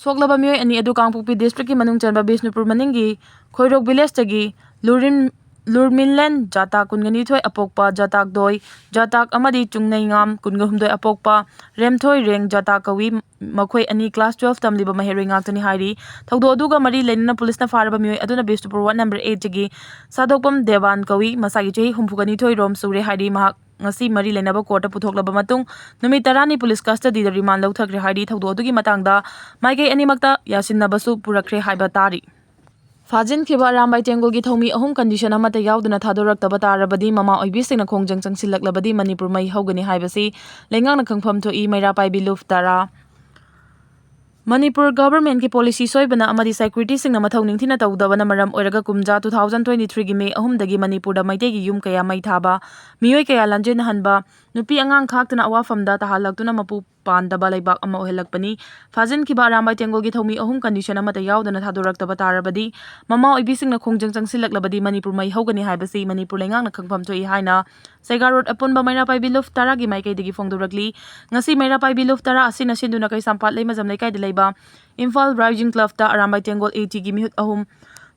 ꯁꯣꯛꯂꯕ ꯃꯤꯑꯣꯏ ꯑꯅꯤ ꯑꯗꯨ ꯀꯥꯡꯄꯣꯛꯄꯤ ꯗꯤꯁꯇ꯭ꯔꯤꯛꯀꯤ ꯃꯅꯨꯡ ꯆꯟꯕ ꯕꯤꯁꯅꯨꯄꯨꯔ ꯃꯅꯤꯡꯒꯤ ꯈꯣꯏꯔꯣꯛ ꯚꯤꯂꯦꯖꯇꯒꯤ ꯂꯨꯔꯤꯟ ꯂꯨꯔꯃꯤꯟꯂꯦꯟ ꯖꯥꯇꯥ ꯀꯨꯟꯒꯅꯤꯊꯣꯏ ꯑꯄꯣꯛꯄ ꯖꯥꯇꯥꯛ ꯗꯣꯏ ꯖꯥꯇꯥꯛ ꯑꯃꯗꯤ ꯆꯨꯡꯅꯩꯉꯥꯝ ꯀꯨꯟꯒꯍꯨꯝꯗꯣꯏ ꯑꯄꯣꯛꯄ ꯔꯦꯝꯊꯣꯏ ꯔꯦꯡ ꯖꯥꯇꯥ ꯀꯧꯏ꯫ ꯃꯈꯣꯏ ꯑꯅꯤ ꯀ꯭ꯂꯥꯁ ꯇꯨꯋꯦꯜꯐ ꯇꯝꯂꯤꯕ ꯃꯍꯩꯔꯣꯏ ꯉꯥꯛꯇꯅꯤ ꯍꯥꯏꯔꯤ꯫ ꯊꯧꯗꯣꯛ ꯑꯗꯨꯒ ꯃꯔꯤ ꯂꯩꯅꯅ ꯄꯨꯂꯤꯁꯅ ꯐꯥꯔꯕ ꯃꯤꯑꯣꯏ ꯑꯗꯨꯅ ꯕꯤꯁꯅꯨꯄꯨꯔ ꯋꯥꯔꯗ ꯅꯝꯕꯔ ꯑꯩꯠꯇꯒꯤ ꯁꯥꯗꯣꯛꯄꯝ ꯗꯦꯕꯥꯟ ꯀꯧꯏ꯫ ꯃꯁꯥꯒꯤ ꯆꯍꯤ ꯍꯨꯝꯐꯨꯒꯅꯤꯊꯣꯏ ꯔꯣꯝ ꯁꯨꯔꯦ ꯍꯥꯏꯔꯤ꯫ ꯃꯍꯥꯛ ꯉꯁꯤ ꯃꯔꯤ ꯂꯩꯅꯕ ꯀꯣꯔꯠꯇ ꯄꯨꯊꯣꯛꯂꯕ ꯃꯇꯨꯡ ꯅꯨꯃꯤꯠ ꯇꯔꯥꯅꯤ ꯄꯨꯂꯤꯁ ꯀꯁꯇꯗꯤꯗ ꯔꯤꯃꯥꯟ ꯂꯧꯊꯈ꯭ꯔꯦ ꯍꯥꯏꯔꯤ꯫ ꯊꯧꯗꯣꯛ ꯑꯗꯨꯒꯤ ꯃꯇꯥꯡꯗ ꯃꯥꯏꯀꯩ ꯑꯅꯤꯃꯛꯇ ꯌꯥꯁꯤꯟꯅꯕꯁꯨ ꯄꯨꯔꯛꯈ꯭ꯔꯦ ꯍꯥꯏꯕ ꯇꯥꯔꯤ꯫ ꯐꯥꯖꯤꯟꯈꯤꯕ ꯑꯔꯥꯝꯕꯥꯏ ꯇꯦꯡꯒꯣꯜꯒꯤ ꯊꯧꯃꯤ ꯑꯍꯨꯝ ꯀꯟꯗꯤꯁꯟ ꯑꯃꯠꯇ ꯌꯥꯎꯗꯅ ꯊꯥꯗꯣꯔꯛꯇꯕ ꯇꯥꯔꯕꯗꯤ ꯃꯃꯥ ꯑꯣꯏꯕꯤꯁꯤꯡꯅ ꯈꯣꯡꯖꯪ ꯆꯪꯁꯤꯜꯂꯛꯂꯕꯗꯤ ꯃꯅꯤꯄꯨꯔ ꯃꯩ ꯍꯧꯒꯅꯤ ꯍꯥꯏꯕꯁꯤ ꯂꯩꯉꯥꯛꯅ ꯈꯪꯐꯝ ꯊꯣꯛꯏ꯫ ꯃꯩꯔꯥ ꯄꯥꯏꯕꯤ ꯂꯨꯞ ꯇꯔꯥ꯫ ꯃꯅꯤꯄꯨꯔ ꯒꯚꯔꯟꯃꯦꯟꯠꯀꯤ ꯄꯣꯂꯤꯁꯤ ꯁꯣꯏꯕꯅ ꯑꯃꯗꯤ ꯁꯦꯀ꯭ꯌꯨꯔꯤꯇꯤꯁꯤꯡꯅ ꯃꯊꯧ ꯅꯤꯡꯊꯤꯅ ꯇꯧꯗꯕꯅ ꯃꯔꯝ ꯑꯣꯏꯔꯒ ꯀꯨꯝꯖꯥ ꯇꯨ ꯊꯥꯎꯖꯟ ꯇ꯭ꯋꯦꯟꯇꯤ ꯊ꯭ꯔꯤꯒꯤ ꯃꯦ ꯑꯍꯨꯝꯗꯒꯤ ꯃꯅꯤꯄꯨꯔꯗ ꯃꯩꯇꯩꯒꯤ ꯌꯨꯝ ꯀꯌꯥ ꯃꯩ ꯊꯥꯕ, ꯃꯤꯑꯣꯏ ꯀꯌꯥ ꯂꯥꯟꯖꯦꯟꯅꯍꯟꯕ, ꯅꯨꯄꯤ ꯑꯉꯥꯡ ꯈꯥꯛꯇꯅ ꯑꯋꯥꯐꯝꯗ ꯇꯥꯍꯜꯂꯛꯇꯨꯅ ꯃꯄꯨ ꯄꯥꯟꯗꯕ ꯂꯩꯕꯥꯛ ꯑꯃ ꯑꯣꯏꯍꯜꯂꯛꯄꯅꯤ꯫ ꯐꯥꯖꯤꯟꯈꯤꯕ ꯑꯔꯥꯝꯕꯥꯏ ꯇꯦꯡꯒꯣꯜꯒꯤ ꯊꯧꯃꯤ ꯑꯍꯨꯝ ꯀꯟꯗꯤꯁꯟ ꯑꯃꯠꯇ ꯌꯥꯎꯗꯅ ꯊꯥꯗꯣꯔꯛꯇꯕ ꯇꯥꯔꯕꯗꯤ ꯃꯃꯥ ꯑꯣꯏꯕꯤꯁꯤꯡꯅ ꯈꯣꯡꯖꯪ ꯆꯪꯁꯤꯜꯂꯛꯂꯕꯗꯤ ꯃꯅꯤꯄꯨꯔ ꯃꯩ ꯍꯧꯒꯅꯤ ꯍꯥꯏꯕꯁꯤ ꯃꯅꯤꯄꯨꯔ ꯂꯩꯉꯥꯛꯅ ꯈꯪꯐꯝ ꯊꯣꯛꯏ ꯍꯥꯏꯅ ꯁꯦꯒꯥ ꯔꯣꯗ ꯑꯄꯨꯟꯕ ꯃꯩꯔꯥ ꯄꯥꯏꯕꯤ ꯂꯨꯞ ꯇꯔꯥꯒꯤ ꯃꯥꯏꯀꯩꯗꯒꯤ ꯐꯣꯡꯗꯣꯔꯛꯂꯤ꯫ ꯉꯁꯤ ꯃꯩꯔꯥ ꯄꯥꯏꯕꯤ ꯂꯨꯞ ꯇꯔꯥ ꯑꯁꯤꯅ ꯁꯤꯟꯗꯨꯅ ꯀꯩꯁꯥꯝꯄꯥꯠ ꯂꯩꯃꯖꯝ ꯂꯩꯀꯥꯏꯗ ꯂꯩꯕ ꯏꯝꯐꯥꯜ ꯔꯥꯏꯖꯤꯡ ꯀ꯭ꯂꯕꯇ ꯑꯔꯥꯝꯕꯥꯏ ꯇꯦꯡꯒꯣꯜ ꯑꯦ ꯇꯤꯒꯤ ꯃꯤꯍꯨꯠ ꯑꯍꯨꯝ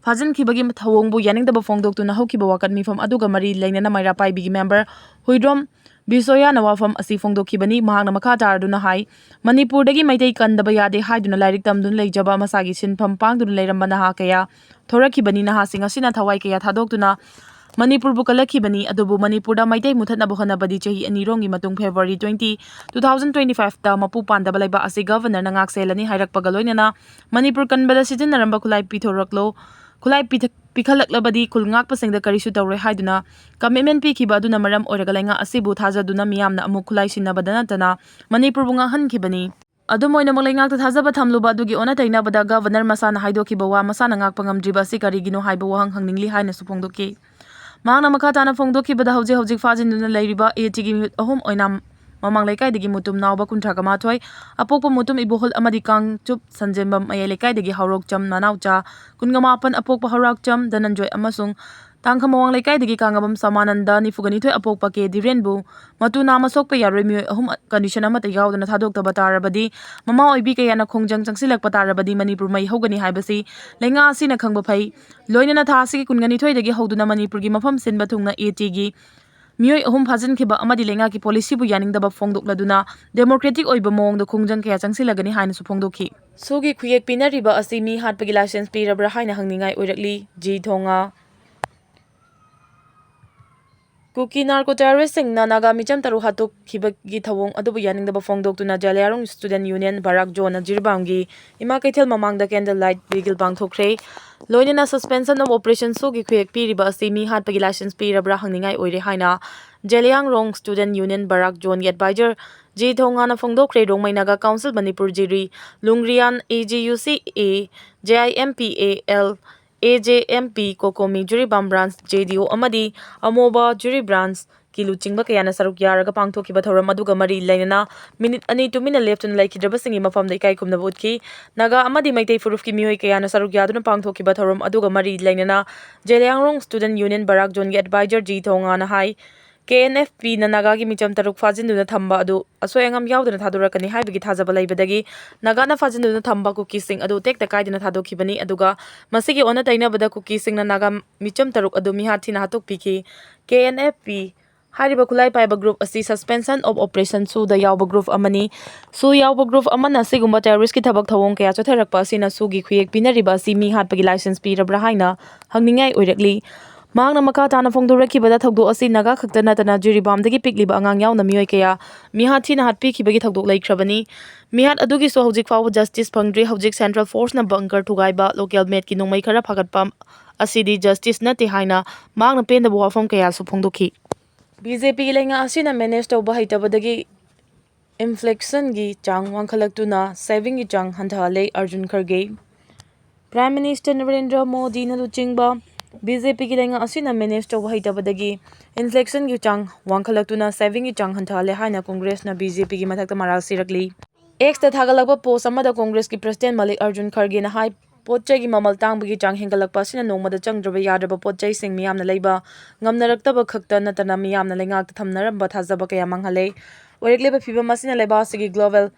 ꯐꯥꯖꯤꯟꯈꯤꯕꯒꯤ ꯊꯧꯑꯣꯡꯕꯨ ꯌꯥꯅꯤꯡꯗꯕ ꯐꯣꯡꯗꯣꯛꯇꯨꯅ ꯍꯧꯈꯤꯕ ꯋꯥꯀꯠ ꯃꯤꯐꯝ ꯑꯗꯨꯒ ꯃꯔꯤ ꯂꯩꯅꯅ ꯃꯩꯔꯥ ꯄꯥꯏꯕꯤꯒꯤ ꯃꯦꯝꯕꯔ ꯍꯨꯏꯗ꯭ꯔꯣꯝ ꯕꯤꯁꯣꯌꯥꯅ ꯋꯥꯐꯝ ꯑꯁꯤ ꯐꯣꯡꯗꯣꯛꯈꯤꯕꯅꯤ꯫ ꯃꯍꯥꯛꯅ ꯃꯈꯥ ꯇꯥꯔꯗꯨꯅ ꯍꯥꯏ, ꯃꯅꯤꯄꯨꯔꯗꯒꯤ ꯃꯩꯇꯩ ꯀꯟꯗꯕ ꯌꯥꯗꯦ ꯍꯥꯏꯗꯨꯅ ꯂꯥꯏꯔꯤꯛ ꯇꯝꯗꯨꯅ ꯂꯩꯖꯕ, ꯃꯁꯥꯒꯤ ꯁꯤꯟꯐꯝ ꯄꯥꯡꯗꯨꯅ ꯂꯩꯔꯝꯕ ꯅꯍꯥ ꯀꯌꯥ ꯊꯣꯔꯛꯈꯤꯕꯅꯤ꯫ ꯅꯍꯥꯁꯤꯡ ꯑꯁꯤꯅ ꯊꯋꯥꯏ ꯀꯌꯥ ꯊꯥꯗꯣꯛꯇꯨꯅ ꯃꯅꯤꯄꯨꯔꯕꯨ ꯀꯜꯂꯛꯈꯤꯕꯅꯤ꯫ ꯑꯗꯨꯕꯨ ꯃꯅꯤꯄꯨꯔꯗ ꯃꯩꯇꯩ ꯃꯨꯊꯠꯅꯕ ꯍꯣꯠꯅꯕꯗꯤ ꯆꯍꯤ ꯑꯅꯤꯔꯣꯝꯒꯤ ꯃꯇꯨꯡ February twenty, two thousand twenty five ꯇ ꯃꯄꯨ ꯄꯥꯟꯗꯕ ꯂꯩꯕꯥꯛ ꯑꯁꯤ Governor ꯅ ꯉꯥꯛ ꯁꯦꯜꯂꯅꯤ ꯍꯥꯏꯔꯛꯄꯒ ꯂꯣꯏꯅꯅ ꯃꯅꯤꯄꯨꯔ ꯀꯟꯕꯗ ꯁꯤꯖꯤꯟꯅꯔꯝꯕ ꯈꯨꯠꯂꯥꯏ ꯄꯤꯊꯣꯔꯛꯂꯣ, ꯈꯨꯠꯂꯥꯏ ꯄꯤꯊ-, ꯄꯤꯈꯠꯂꯛꯂꯕꯗꯤ ꯈꯨꯜ ꯉꯥꯛꯄꯁꯤꯡꯗ ꯀꯔꯤꯁꯨ ꯇꯧꯔꯣꯏ ꯍꯥꯏꯗꯨꯅ commitment ꯄꯤꯈꯤꯕ ꯑꯗꯨꯅ ꯃꯔꯝ ꯑꯣꯏꯔꯒ ꯂꯩꯉꯥꯛ ꯑꯁꯤꯕꯨ ꯊꯥꯖꯗꯨꯅ ꯃꯤꯌꯥꯝꯅ ꯑꯃꯨꯛ ꯈꯨꯠꯂꯥꯏ ꯁꯤꯟꯅꯕꯗ ꯅꯠꯇꯅ ꯃꯅꯤꯄꯨꯔꯕꯨ ꯉꯥꯛꯍꯟꯈꯤꯕꯅꯤ꯫ ꯑꯗꯨꯝ ꯑꯣꯏꯅꯃꯛ, ꯂꯩꯉꯥꯛꯇ ꯊꯥꯖꯕ ꯊꯝꯂꯨꯕ ꯑꯗꯨꯒꯤ ꯑꯣꯟꯅ ꯇꯩꯅꯕꯗ Governor ꯃꯁꯥꯅ ꯍꯥꯏꯗꯣꯛꯈꯤꯕ ꯋꯥ ꯃꯁꯥꯅ ꯉꯥꯛꯄ ꯉꯝꯗ꯭ꯔꯤꯕ ꯑꯁꯤ ꯀꯔꯤꯒꯤꯅꯣ ꯍꯥꯏꯕ ꯋꯥꯍꯪ ꯍꯪꯅꯤꯡꯂꯤ ꯍꯥꯏꯅꯁꯨ ꯐꯣꯡꯗꯣꯛꯈꯤ꯫ ꯃꯍꯥꯛꯅ ꯃꯈꯥ ꯇꯥꯅ ꯐꯣꯡꯗꯣꯛꯈꯤꯕꯗ, ꯍꯧꯖꯤꯛ ꯍꯧꯖꯤꯛ ꯐꯥꯖꯤꯟꯗꯨꯅ ꯂꯩꯔꯤꯕ AT ꯒꯤ ꯃꯤꯍꯨꯠ ꯑꯍꯨꯝ ꯑꯣꯏꯅ ꯃꯃꯥꯡ ꯂꯩꯀꯥꯏꯗꯒꯤ ꯃꯨꯇꯨꯝ ꯅꯥꯎꯕ ꯀꯨꯟꯊ꯭ꯔꯥ ꯃꯥꯊꯣꯏ, ꯑꯄꯣꯛꯄ ꯃꯨꯇꯨꯝ ꯏꯕꯣꯍꯜ ꯑꯃꯗꯤ ꯀꯥꯡꯆꯨꯞ ꯁꯟꯖꯦꯝꯕꯝ ꯃꯌꯥꯏ ꯂꯩꯀꯥꯏꯗꯒꯤ ꯍꯧꯔꯣꯛꯆꯝ ꯃꯅꯥꯎꯆꯥ ꯀꯨꯟꯃꯥꯄꯟ, ꯑꯄꯣꯛꯄ ꯍꯧꯔꯥꯛꯆꯝ ꯙꯅꯟꯖꯣꯏ ꯑꯃꯁꯨꯡ ꯇꯥꯡꯈꯃꯋꯥꯡ ꯂꯩꯀꯥꯏꯗꯒꯤ ꯀꯥꯡꯉꯕꯝ ꯁꯃꯥꯅꯟꯗ ꯅꯤꯐꯨꯅꯤꯊꯣꯏ, ꯑꯄꯣꯛꯄ ꯀꯦ ꯙꯤꯔꯦꯟꯕꯨ ꯃꯇꯨ ꯅꯥꯝꯃ ꯁꯣꯛꯄ ꯌꯥꯔꯣꯏ ꯃꯤꯑꯣꯏ ꯑꯍꯨꯝ condition ꯑꯃꯠꯇ ꯌꯥꯎꯗꯅ ꯊꯥꯗꯣꯛꯇꯕ ꯇꯥꯔꯕꯗꯤ, ꯃꯃꯥ ꯑꯣꯏꯕꯤ ꯀꯌꯥꯅ ꯈꯣꯡꯖꯪ ꯆꯪꯁꯤꯜꯂꯛꯄ ꯇꯥꯔꯕꯗꯤ ꯃꯅꯤꯄꯨꯔ ꯃꯩ ꯍꯧꯒꯅꯤ ꯍꯥꯏꯕꯁꯤ ꯂꯩꯉꯥꯛ ꯑꯁꯤꯅ ꯈꯪꯕ ꯐꯩ꯫ ꯂꯣꯏꯅꯅ ꯊꯥ ꯑꯁꯤꯒꯤ ꯀꯨꯟꯒ ꯅꯤꯊꯣꯏꯗꯒꯤ ꯍꯧꯗꯨꯅ ꯃꯅꯤꯄꯨꯔꯒꯤ ꯃꯐꯝ ꯁꯤꯟꯕ ꯊꯨꯡꯅ AT ꯒꯤ ꯃꯤꯑꯣꯏ ꯑꯍꯨꯝ ꯐꯥꯖꯤꯟꯈꯤꯕ ꯑꯃꯗꯤ ꯂꯩꯉꯥꯛꯀꯤ policy ꯕꯨ ꯌꯥꯅꯤꯡꯗꯕ ꯐꯣꯡꯗꯣꯛꯂꯗꯨꯅ democratic ꯑꯣꯏꯕ ꯃꯑꯣꯡꯗ ꯈꯣꯡꯖꯪ ꯀꯌꯥ ꯆꯪꯁꯤꯜꯂꯒꯅꯤ ꯍꯥꯏꯅꯁꯨ ꯐꯣꯡꯗꯣꯛꯈꯤ꯫ ꯁꯨꯒꯤ ꯈꯨꯌꯦꯛ ꯄꯤꯅꯔꯤꯕ ꯑꯁꯤ ꯃꯤ ꯍꯥꯠꯄꯒꯤ license ꯄꯤꯔꯕ꯭ꯔꯥ ꯍꯥꯏꯅ ꯍꯪꯅꯤꯡꯉꯥꯏ ꯑꯣꯏꯔꯛꯂꯤ꯫ ꯖꯤ ꯊꯣꯉꯥ꯫ ꯀꯨꯀꯤ narco terrorist ꯁꯤꯡꯅ ꯅꯥꯒꯥ ꯃꯤꯆꯝ ꯇꯔꯨꯛ ꯍꯥꯠꯇꯣꯛꯈꯤꯕꯒꯤ ꯊꯧꯑꯣꯡ ꯑꯗꯨꯕꯨ ꯌꯥꯅꯤꯡꯗꯕ ꯐꯣꯡꯗꯣꯛꯇꯨꯅ ꯖꯦꯂꯤꯌꯥꯡꯔꯣꯡ Student Union ꯕꯔꯥꯛ ꯖꯣꯟꯅ ꯖꯤꯔꯤꯕꯥꯝꯒꯤ ꯏꯃꯥ ꯀꯩꯊꯦꯜ ꯃꯃꯥꯡꯗ candle light vigil ꯄꯥꯡꯊꯣꯛꯈ꯭ꯔꯦ꯫ ꯂꯣꯏꯅꯅ suspension of operation ꯁꯨꯒꯤ ꯈꯨꯌꯦꯛ ꯄꯤꯔꯤꯕ ꯑꯁꯤ ꯃꯤ ꯍꯥꯠꯄꯒꯤ license ꯄꯤꯔꯕ꯭ꯔꯥ ꯍꯪꯅꯤꯡꯉꯥꯏ ꯑꯣꯏꯔꯦ ꯍꯥꯏꯅ ꯖꯦꯂꯤꯌꯥꯡꯔꯣꯡ Student Union ꯕꯔꯥꯛ ꯖꯣꯟꯒꯤ advisor ꯖꯤ ꯊꯣꯉꯥꯅ ꯐꯣꯡꯗꯣꯛꯈ꯭ꯔꯦ꯫ Rongmei Naga Council Manipur Jiri, Lungriyan, AGUCA, JIMPAL, AJMP, COCOMI, Jiribam branch JDO ꯑꯃꯗꯤ ꯑꯃꯣꯕ ꯖꯤꯔꯤ branch ꯀꯤ ꯂꯨꯆꯤꯡꯕ ꯀꯌꯥꯅ ꯁꯔꯨꯛ ꯌꯥꯔꯒ ꯄꯥꯡꯊꯣꯛꯈꯤꯕ ꯊꯧꯔꯝ ꯑꯗꯨꯒ ꯃꯔꯤ ꯂꯩꯅꯅ ꯃꯤꯅꯤꯠ ꯑꯅꯤ ꯇꯨꯃꯤꯟꯅ ꯂꯦꯞꯇꯨꯅ ꯂꯩꯈꯤꯗ꯭ꯔꯕꯁꯤꯡꯒꯤ ꯃꯐꯝꯗ ꯏꯀꯥꯏ ꯈꯨꯝꯅꯕ ꯎꯠꯈꯤ꯫ ꯅꯥꯒꯥ ꯑꯃꯗꯤ ꯃꯩꯇꯩ ꯐꯨꯔꯨꯞꯀꯤ ꯃꯤꯑꯣꯏ ꯀꯌꯥꯅ ꯁꯔꯨꯛ ꯌꯥꯗꯨꯅ ꯄꯥꯡꯊꯣꯛꯈꯤꯕ ꯊꯧꯔꯝ ꯑꯗꯨꯒ ꯃꯔꯤ ꯂꯩꯅꯅ ꯖꯦꯂꯤꯌꯥꯡꯔꯣꯡ Student Union ꯕꯔꯥꯛ ꯖꯣꯟꯒꯤ advisor ꯖꯤ ꯊꯣꯉꯥꯅ ꯍꯥꯏ, KNFP ꯅ ꯅꯥꯒꯥꯒꯤ ꯃꯤꯆꯝ ꯇꯔꯨꯛ ꯐꯥꯖꯤꯟꯗꯨꯅ ꯊꯝꯕ ꯑꯗꯨ ꯑꯁꯣꯏ ꯑꯉꯥꯝ ꯌꯥꯎꯗꯅ ꯊꯥꯗꯣꯔꯛꯀꯅꯤ ꯍꯥꯏꯕꯒꯤ ꯊꯥꯖꯕ ꯂꯩꯕꯗꯒꯤ ꯅꯥꯒꯥꯅ ꯐꯥꯖꯤꯟꯗꯨꯅ ꯊꯝꯕ ꯀꯨꯀꯤꯁꯤꯡ ꯑꯗꯨ ꯇꯦꯛꯇ ꯀꯥꯏꯗꯅ ꯊꯥꯗꯣꯛꯈꯤꯕꯅꯤ꯫ ꯑꯗꯨꯒ ꯃꯁꯤꯒꯤ ꯑꯣꯟꯅ ꯇꯩꯅꯕꯗ ꯀꯨꯀꯤꯁꯤꯡꯅ ꯅꯥꯒꯥ ꯃꯤꯆꯝ ꯇꯔꯨꯛ ꯑꯗꯨ ꯃꯤꯍꯥꯠ ꯊꯤꯅ ꯍꯥꯠꯇꯣꯛꯄꯤꯈꯤ꯫ KNFP ꯍꯥꯏꯔꯤꯕ ꯈꯨꯠꯂꯥꯏ ꯄꯥꯏꯕ group ꯑꯁꯤ suspension of operation ꯁꯨꯗ ꯌꯥꯎꯕ group ꯑꯃꯅꯤ꯫ ꯁꯨ ꯌꯥꯎꯕ group ꯑꯃꯅ ꯑꯁꯤꯒꯨꯝꯕ terrorist ꯀꯤ ꯊꯕꯛ ꯊꯧꯑꯣꯡ ꯀꯌꯥ ꯆꯠꯊꯔꯛꯄ ꯑꯁꯤꯅ ꯁꯨꯒꯤ ꯈꯨꯌꯦꯛ ꯄꯤꯅꯔꯤꯕ ꯑꯁꯤ ꯃꯤ ꯍꯥꯠꯄꯒꯤ license ꯄꯤꯔꯕ꯭ꯔꯥ ꯍꯥꯏꯅ ꯍꯪꯅꯤꯡꯉꯥꯏ ꯑꯣꯏꯔꯛꯂꯤ꯫ ꯃꯍꯥꯛꯅ ꯃꯈꯥ ꯇꯥꯅ ꯐꯣꯡꯗꯣꯔꯛꯈꯤꯕꯗ, ꯊꯧꯗꯣꯛ ꯑꯁꯤ ꯅꯥꯒꯥ ꯈꯛꯇ ꯅꯠꯇꯅ ꯖꯤꯔꯤꯕꯥꯝꯗꯒꯤ ꯄꯤꯛꯂꯤꯕ ꯑꯉꯥꯡ ꯌꯥꯎꯅ ꯃꯤꯑꯣꯏ ꯀꯌꯥ ꯃꯤꯍꯥꯠ ꯊꯤꯅ ꯍꯥꯠꯄꯤꯈꯤꯕꯒꯤ ꯊꯧꯗꯣꯛ ꯂꯩꯈ꯭ꯔꯕꯅꯤ꯫ ꯃꯤꯍꯥꯠ ꯑꯗꯨꯒꯤꯁꯨ ꯍꯧꯖꯤꯛ ꯐꯥꯎꯕ ꯖꯁꯇꯤꯁ ꯐꯪꯗ꯭ꯔꯤ꯫ ꯍꯧꯖꯤꯛ ꯁꯦꯟꯇ꯭ꯔꯦꯜ ꯐꯣꯔꯁꯅ ꯕꯪꯀꯔ ꯊꯨꯒꯥꯏꯕ, ꯂꯣꯀꯦꯜ ꯃꯦꯠꯀꯤ ꯅꯣꯡꯃꯩ ꯈꯔ ꯐꯥꯒꯠꯄ ꯑꯁꯤꯗꯤ ꯖꯁꯇꯤꯁ ꯅꯠꯇꯦ ꯍꯥꯏꯅ ꯃꯍꯥꯛꯅ ꯄꯦꯟꯗꯕ ꯋꯥꯐꯝ ꯀꯌꯥꯁꯨ ꯐꯣꯡꯗꯣꯛꯈꯤ꯫ ꯕꯤ ꯖꯦ ꯄꯤꯒꯤ ꯂꯩꯉꯥꯛ ꯑꯁꯤꯅ ꯃꯦꯅꯦꯖ ꯇꯧꯕ ꯍꯩꯇꯕꯗꯒꯤ ꯏꯟꯐ꯭ꯂꯦꯁꯟꯒꯤ ꯆꯥꯡ ꯋꯥꯡꯈꯠꯂꯛꯇꯨꯅ ꯁꯦꯚꯤꯡꯒꯤ ꯆꯥꯡ ꯍꯟꯊꯍꯜꯂꯦ, ꯑꯔꯖꯨꯟ ꯈꯔꯒꯦ꯫ ꯄ꯭ꯔꯥꯏꯝ ꯃꯤꯅꯤꯁꯇꯔ ꯅꯔꯦꯟꯗ꯭ꯔ ꯃꯣꯗꯤꯅ ꯂꯨꯆꯤꯡꯕ ꯕꯤ ꯖꯦ ꯄꯤꯒꯤ ꯂꯩꯉꯥꯛ ꯑꯁꯤꯅ ꯃꯦꯅꯦꯖ ꯇꯧꯕ ꯍꯩꯇꯕꯗꯒꯤ ꯏꯟꯐ꯭ꯂꯦꯁꯟꯒꯤ ꯆꯥꯡ ꯋꯥꯡꯈꯠꯂꯛꯇꯨꯅ ꯁꯦꯚꯤꯡꯒꯤ ꯆꯥꯡ ꯍꯟꯊꯍꯜꯂꯦ ꯍꯥꯏꯅ ꯀꯣꯡꯒ꯭ꯔꯦꯁꯅ ꯕꯤ ꯖꯦ ꯄꯤꯒꯤ ꯃꯊꯛꯇ ꯃꯔꯥꯜ ꯁꯤꯔꯛꯂꯤ꯫ ꯑꯦꯛꯁꯇ ꯊꯥꯒꯠꯂꯛꯄ ꯄꯣꯁ ꯑꯃꯗ ꯀꯣꯡꯒ꯭ꯔꯦꯁꯀꯤ ꯄ꯭ꯔꯁꯤꯗꯦꯟ ꯃꯜꯂꯤꯛ ꯑꯔꯖꯨꯟ ꯈꯔꯒꯦꯅ ꯍꯥꯏ, ꯄꯣꯠ ꯆꯩꯒꯤ ꯃꯃꯜ ꯇꯥꯡꯕꯒꯤ ꯆꯥꯡ ꯍꯦꯟꯒꯠꯂꯛꯄ ꯑꯁꯤꯅ ꯅꯣꯡꯃꯗ ꯆꯪꯗ꯭ꯔꯕ ꯌꯥꯗ꯭ꯔꯕ ꯄꯣꯠ ꯆꯩꯁꯤꯡ ꯃꯤꯌꯥꯝꯅ ꯂꯩꯕ ꯉꯝꯅꯔꯛꯇꯕ ꯈꯛꯇ ꯅꯠꯇꯅ ꯃꯤꯌꯥꯝꯅ ꯂꯩꯉꯥꯛꯇ ꯊꯝꯅꯔꯝꯕ ꯊꯥꯖꯕ ꯀꯌꯥ ꯃꯥꯡꯍꯜꯂꯦ꯫ ꯑꯣꯏꯔꯛꯂꯤꯕ ꯐꯤꯕꯝ ꯑꯁꯤꯅ ꯂꯩꯕꯥꯛ ꯑꯁꯤꯒꯤ ꯒ꯭ꯂꯣꯕꯦꯜ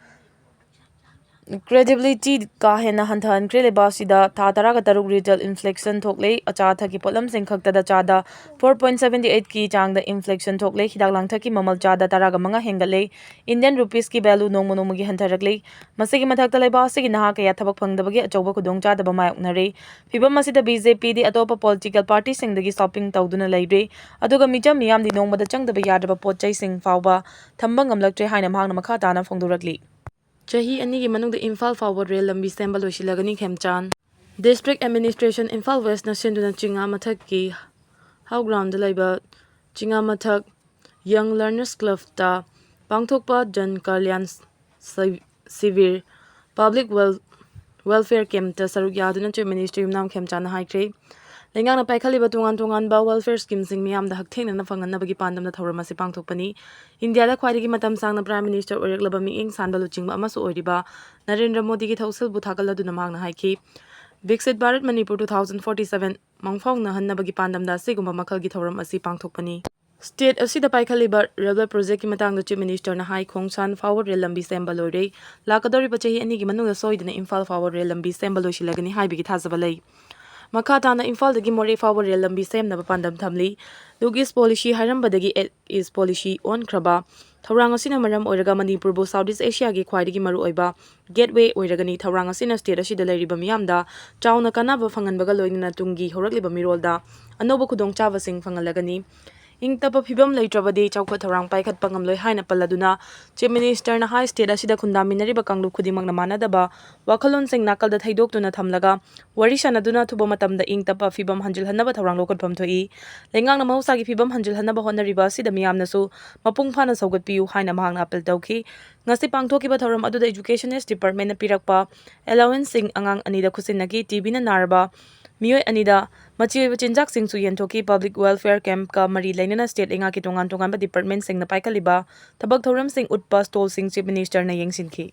ꯀ꯭ꯔꯦꯗꯤꯕꯤꯂꯤꯇꯤ ꯀꯥ ꯍꯦꯟꯅ ꯍꯟꯊꯍꯟꯈ꯭ꯔꯦ꯫ ꯂꯩꯕꯥꯛ ꯑꯁꯤꯗ ꯊꯥ ꯇꯔꯥꯒ ꯇꯔꯨꯛ ꯔꯤꯇꯦꯜ ꯏꯟꯐ꯭ꯂꯦꯁꯟ ꯊꯣꯛꯂꯦ꯫ ꯑꯆꯥ ꯑꯊꯛꯀꯤ ꯄꯣꯠꯂꯝꯁꯤꯡ ꯈꯛꯇꯗ ꯆꯥꯗ ꯐꯣꯔ ꯄꯣꯏꯟ ꯁꯚꯦꯟꯇꯤ ꯑꯩꯠꯀꯤ ꯆꯥꯡꯗ ꯏꯟꯐ꯭ꯂꯦꯁꯟ ꯊꯣꯛꯂꯦ꯫ ꯍꯤꯗꯥꯛ ꯂꯥꯡꯊꯛꯀꯤ ꯃꯃꯜ ꯆꯥꯗ ꯇꯔꯥꯒ ꯃꯉꯥ ꯍꯦꯟꯒꯠꯂꯦ꯫ ꯏꯟꯗꯤꯌꯟ ꯔꯨꯄꯤꯁꯀꯤ ꯚꯦꯂꯨ ꯅꯣꯡꯃ ꯅꯣꯡꯃꯒꯤ ꯍꯟꯊꯔꯛꯂꯤ꯫ ꯃꯁꯤꯒꯤ ꯃꯊꯛꯇ ꯂꯩꯕꯥꯛ ꯑꯁꯤꯒꯤ ꯅꯍꯥ ꯀꯌꯥ ꯊꯕꯛ ꯐꯪꯗꯕꯒꯤ ꯑꯆꯧꯕ ꯈꯨꯗꯣꯡꯆꯥꯗꯕ ꯃꯥꯌꯣꯛꯅꯔꯤ꯫ ꯐꯤꯕꯝ ꯑꯁꯤꯗ ꯕꯤ ꯖꯦ ꯄꯤꯗꯤ ꯑꯇꯣꯞꯄ ꯄꯣꯂꯤꯇꯤꯀꯦꯜ ꯄꯥꯔꯇꯤꯁꯤꯡꯗꯒꯤ ꯁꯣꯞꯄꯤꯡ ꯇꯧꯗꯨꯅ ꯂꯩꯔꯤ, ꯑꯗꯨꯒ ꯃꯤꯆꯝ ꯃꯤꯌꯥꯝꯗꯤ ꯅꯣꯡꯃꯗ ꯆꯪꯗꯕ ꯌꯥꯗ꯭ꯔꯕ ꯄꯣꯠ ꯆꯩꯁꯤꯡ ꯐꯥꯎꯕ ꯊꯝꯕ ꯉꯝꯂꯛꯇ꯭ꯔꯦ ꯍꯥꯏꯅ ꯃꯍꯥꯛꯅ ꯃꯈꯥ ꯇꯥꯅ ꯐꯣꯡꯗꯣꯔꯛꯂꯤ꯫ ꯆꯍꯤ ꯑꯅꯤꯒꯤ ꯃꯅꯨꯡꯗ ꯏꯝꯐꯥꯜ ꯐꯥꯎꯕ ꯔꯦꯜ ꯂꯝꯕꯤ ꯁꯦꯝꯕ ꯂꯣꯏꯁꯤꯜꯂꯒꯅꯤ, ꯈꯦꯝꯆꯥꯟ꯫ ꯗꯤꯁꯇ꯭ꯔꯤꯛ ꯑꯦꯗꯃꯤꯅꯤꯁꯇ꯭ꯔꯦꯁꯟ ꯏꯝꯐꯥꯜ ꯋꯦꯁꯅ ꯁꯤꯟꯗꯨꯅ ꯆꯤꯡꯉꯥ ꯃꯊꯛꯀꯤ ꯍꯥꯎ ꯒ꯭ꯔꯥꯎꯟꯗ ꯂꯩꯕ ꯆꯤꯡꯉꯥ ꯃꯊꯛ ꯌꯪ ꯂꯔꯅꯔꯁ ꯀ꯭ꯂꯕꯇ ꯄꯥꯡꯊꯣꯛꯄ ꯖꯟ ꯀꯜꯌꯥꯟ ꯁ-, ꯁꯤꯕꯤꯔ ꯄꯕ꯭ꯂꯤꯛ ꯋꯦꯜ-, ꯋꯦꯜꯐꯤꯌꯔ ꯀꯦꯝꯞꯇ ꯁꯔꯨꯛ ꯌꯥꯗꯨꯅ ꯆꯤꯐ ꯃꯤꯅꯤꯁꯇꯔ ꯌꯨꯝꯅꯥꯝ ꯈꯦꯝꯆꯥꯟꯅ ꯍꯥꯏꯈ꯭ꯔꯦ꯫ ꯂꯩꯉꯥꯛꯅ ꯄꯥꯏꯈꯠꯂꯤꯕ ꯇꯣꯉꯥꯟ ꯇꯣꯉꯥꯟꯕ ꯋꯦꯜꯐꯤꯌꯔ ꯁ꯭ꯀꯤꯝꯁꯤꯡ ꯃꯤꯌꯥꯝꯗ ꯍꯛꯊꯦꯡꯅꯅ ꯐꯪꯍꯟꯅꯕꯒꯤ ꯄꯥꯟꯗꯝꯗ ꯊꯧꯔꯝ ꯑꯁꯤ ꯄꯥꯡꯊꯣꯛꯄꯅꯤ꯫ ꯏꯟꯗꯤꯌꯥꯗ ꯈ꯭ꯋꯥꯏꯗꯒꯤ ꯃꯇꯝ ꯁꯥꯡꯅ ꯄ꯭ꯔꯥꯏꯝ ꯃꯤꯅꯤꯁꯇꯔ ꯑꯣꯏꯔꯛꯂꯕ ꯃꯤꯠꯌꯦꯡ ꯁꯥꯟꯕ ꯂꯨꯆꯤꯡꯕ ꯑꯃꯁꯨ ꯑꯣꯏꯔꯤꯕ ꯅꯔꯦꯟꯗ꯭ꯔ ꯃꯣꯗꯤꯒꯤ ꯊꯧꯁꯤꯜꯕꯨ ꯊꯥꯒꯠꯂꯗꯨꯅ ꯃꯍꯥꯛꯅ ꯍꯥꯏꯈꯤ, Viksit Bharat Manipur two thousand forty seven ꯃꯪꯐꯥꯎꯅꯍꯟꯅꯕꯒꯤ ꯄꯥꯟꯗꯝꯗ ꯑꯁꯤꯒꯨꯝꯕ ꯃꯈꯜꯒꯤ ꯊꯧꯔꯝ ꯑꯁꯤ ꯄꯥꯡꯊꯣꯛꯄꯅꯤ꯫ ꯁ꯭ꯇꯦꯠ ꯑꯁꯤꯗ ꯄꯥꯏꯈꯠꯂꯤꯕ ꯔꯦꯜꯋꯦ ꯄ꯭ꯔꯣꯖꯦꯛꯀꯤ ꯃꯇꯥꯡꯗ ꯆꯤꯐ ꯃꯤꯅꯤꯁꯇꯔꯅ ꯍꯥꯏ, ꯈꯣꯡꯁꯥꯟ ꯐꯥꯎꯕ ꯔꯦꯜ ꯂꯝꯕꯤ ꯁꯦꯝꯕ ꯂꯣꯏꯔꯦ꯫ ꯂꯥꯛꯀꯗꯧꯔꯤꯕ ꯆꯍꯤ ꯑꯅꯤꯒꯤ ꯃꯅꯨꯡꯗ ꯁꯣꯏꯗꯅ ꯏꯝꯐꯥꯜ ꯐꯥꯎꯕ ꯔꯦꯜ ꯂꯝꯕꯤ ꯁꯦꯝꯕ ꯂꯣꯏꯁꯤꯜꯂꯒꯅꯤ ꯍꯥꯏꯕꯒꯤ ꯊꯥꯖꯕ ꯂꯩ꯫ ꯃꯈꯥ ꯇꯥꯅ ꯏꯝꯐꯥꯜꯗꯒꯤ ꯃꯣꯔꯦ ꯐꯥꯎꯕ ꯔꯦꯜ ꯂꯝꯕꯤ ꯁꯦꯝꯅꯕ ꯄꯥꯟꯗꯝ ꯊꯝꯂꯤ꯫ ꯂꯨꯛ ꯏꯁ ꯄꯣꯂꯤꯁꯤ ꯍꯥꯏꯔꯝꯕꯗꯒꯤ ꯑꯦꯛ ꯏꯁ ꯄꯣꯂꯤꯁꯤ ꯑꯣꯟꯈ꯭ꯔꯕ ꯊꯧꯔꯥꯡ ꯑꯁꯤꯅ ꯃꯔꯝ ꯑꯣꯏꯔꯒ ꯃꯅꯤꯄꯨꯔꯕꯨ South East Asia ꯒꯤ ꯈ꯭ꯋꯥꯏꯗꯒꯤ ꯃꯔꯨꯑꯣꯏꯕ gateway ꯑꯣꯏꯔꯒꯅꯤ꯫ ꯊꯧꯔꯥꯡ ꯑꯁꯤꯅ state ꯑꯁꯤꯗ ꯂꯩꯔꯤꯕ ꯃꯤꯌꯥꯝꯗ ꯆꯥꯎꯅ ꯀꯥꯟꯅꯕ ꯐꯪꯍꯟꯕꯒ ꯂꯣꯏꯅꯅ ꯇꯨꯡꯒꯤ ꯍꯧꯔꯛꯂꯤꯕ ꯃꯤꯔꯣꯜꯗ ꯑꯅꯧꯕ ꯈꯨꯗꯣꯡꯆꯥꯕꯁꯤꯡ ꯐꯪꯍꯜꯂꯒꯅꯤ꯫ ꯏꯪ ꯇꯞꯄ ꯐꯤꯕꯝ ꯂꯩꯇ꯭ꯔꯕꯗꯤ ꯆꯥꯎꯈꯠ ꯊꯧꯔꯥꯡ ꯄꯥꯏꯈꯠꯄ ꯉꯝꯂꯣꯏ ꯍꯥꯏꯅ ꯄꯜꯂꯗꯨꯅ Chief Minister ꯅ ꯍꯥꯏ, state ꯑꯁꯤꯗ ꯈꯨꯟꯗꯥꯃꯤꯟꯅꯔꯤꯕ ꯀꯥꯡꯂꯨꯞ ꯈꯨꯗꯤꯡꯃꯛꯅ ꯃꯥꯟꯅꯗꯕ ꯋꯥꯈꯜꯂꯣꯟꯁꯤꯡ ꯅꯥꯀꯜꯗ ꯊꯩꯗꯣꯛꯇꯨꯅ ꯊꯝꯂꯒ ꯋꯥꯔꯤ ꯁꯥꯟꯅꯗꯨꯅ ꯑꯊꯨꯕ ꯃꯇꯝꯗ ꯏꯪ ꯇꯞꯄ ꯐꯤꯕꯝ ꯍꯟꯖꯤꯜꯍꯟꯅꯕ ꯊꯧꯔꯥꯡ ꯂꯧꯈꯠꯐꯝ ꯊꯣꯛꯏ꯫ ꯂꯩꯉꯥꯛꯅ ꯃꯍꯧꯁꯥꯒꯤ ꯐꯤꯕꯝ ꯍꯟꯖꯤꯜꯍꯟꯅꯕ ꯍꯣꯠꯅꯔꯤꯕ ꯑꯁꯤꯗ ꯃꯤꯌꯥꯝꯅꯁꯨ ꯃꯄꯨꯡ ꯐꯥꯅ ꯁꯧꯒꯠꯄꯤꯌꯨ ꯍꯥꯏꯅ ꯃꯍꯥꯛꯅ appeal ꯇꯧꯈꯤ꯫ ꯉꯁꯤ ꯄꯥꯡꯊꯣꯛꯈꯤꯕ ꯊꯧꯔꯝ ꯑꯗꯨꯗ Educationist Department ꯅ ꯄꯤꯔꯛꯄ allowance ꯁꯤꯡ, ꯑꯉꯥꯡ ꯑꯅꯤꯗ ꯈꯨꯠꯁꯤꯟꯅꯈꯤ, TB ꯅ ꯅꯥꯔꯕ ꯃꯤꯑꯣꯏ ꯑꯅꯤꯗ ꯃꯆꯤ ꯑꯣꯏꯕ ꯆꯤꯟꯖꯥꯛꯁꯤꯡꯁꯨ ꯌꯦꯟꯊꯣꯛꯈꯤ꯫ Public Welfare Camp ꯀ ꯃꯔꯤ ꯂꯩꯅꯅ state ꯂꯩꯉꯥꯛꯀꯤ ꯇꯣꯉꯥꯟ ꯇꯣꯉꯥꯟꯕ department ꯁꯤꯡꯅ ꯄꯥꯏꯈꯠꯂꯤꯕ ꯊꯕꯛ ꯊꯧꯔꯝꯁꯤꯡ ꯎꯠꯄ stall ꯁꯤꯡ Chief Minister ꯅ ꯌꯦꯡꯁꯤꯟꯈꯤ꯫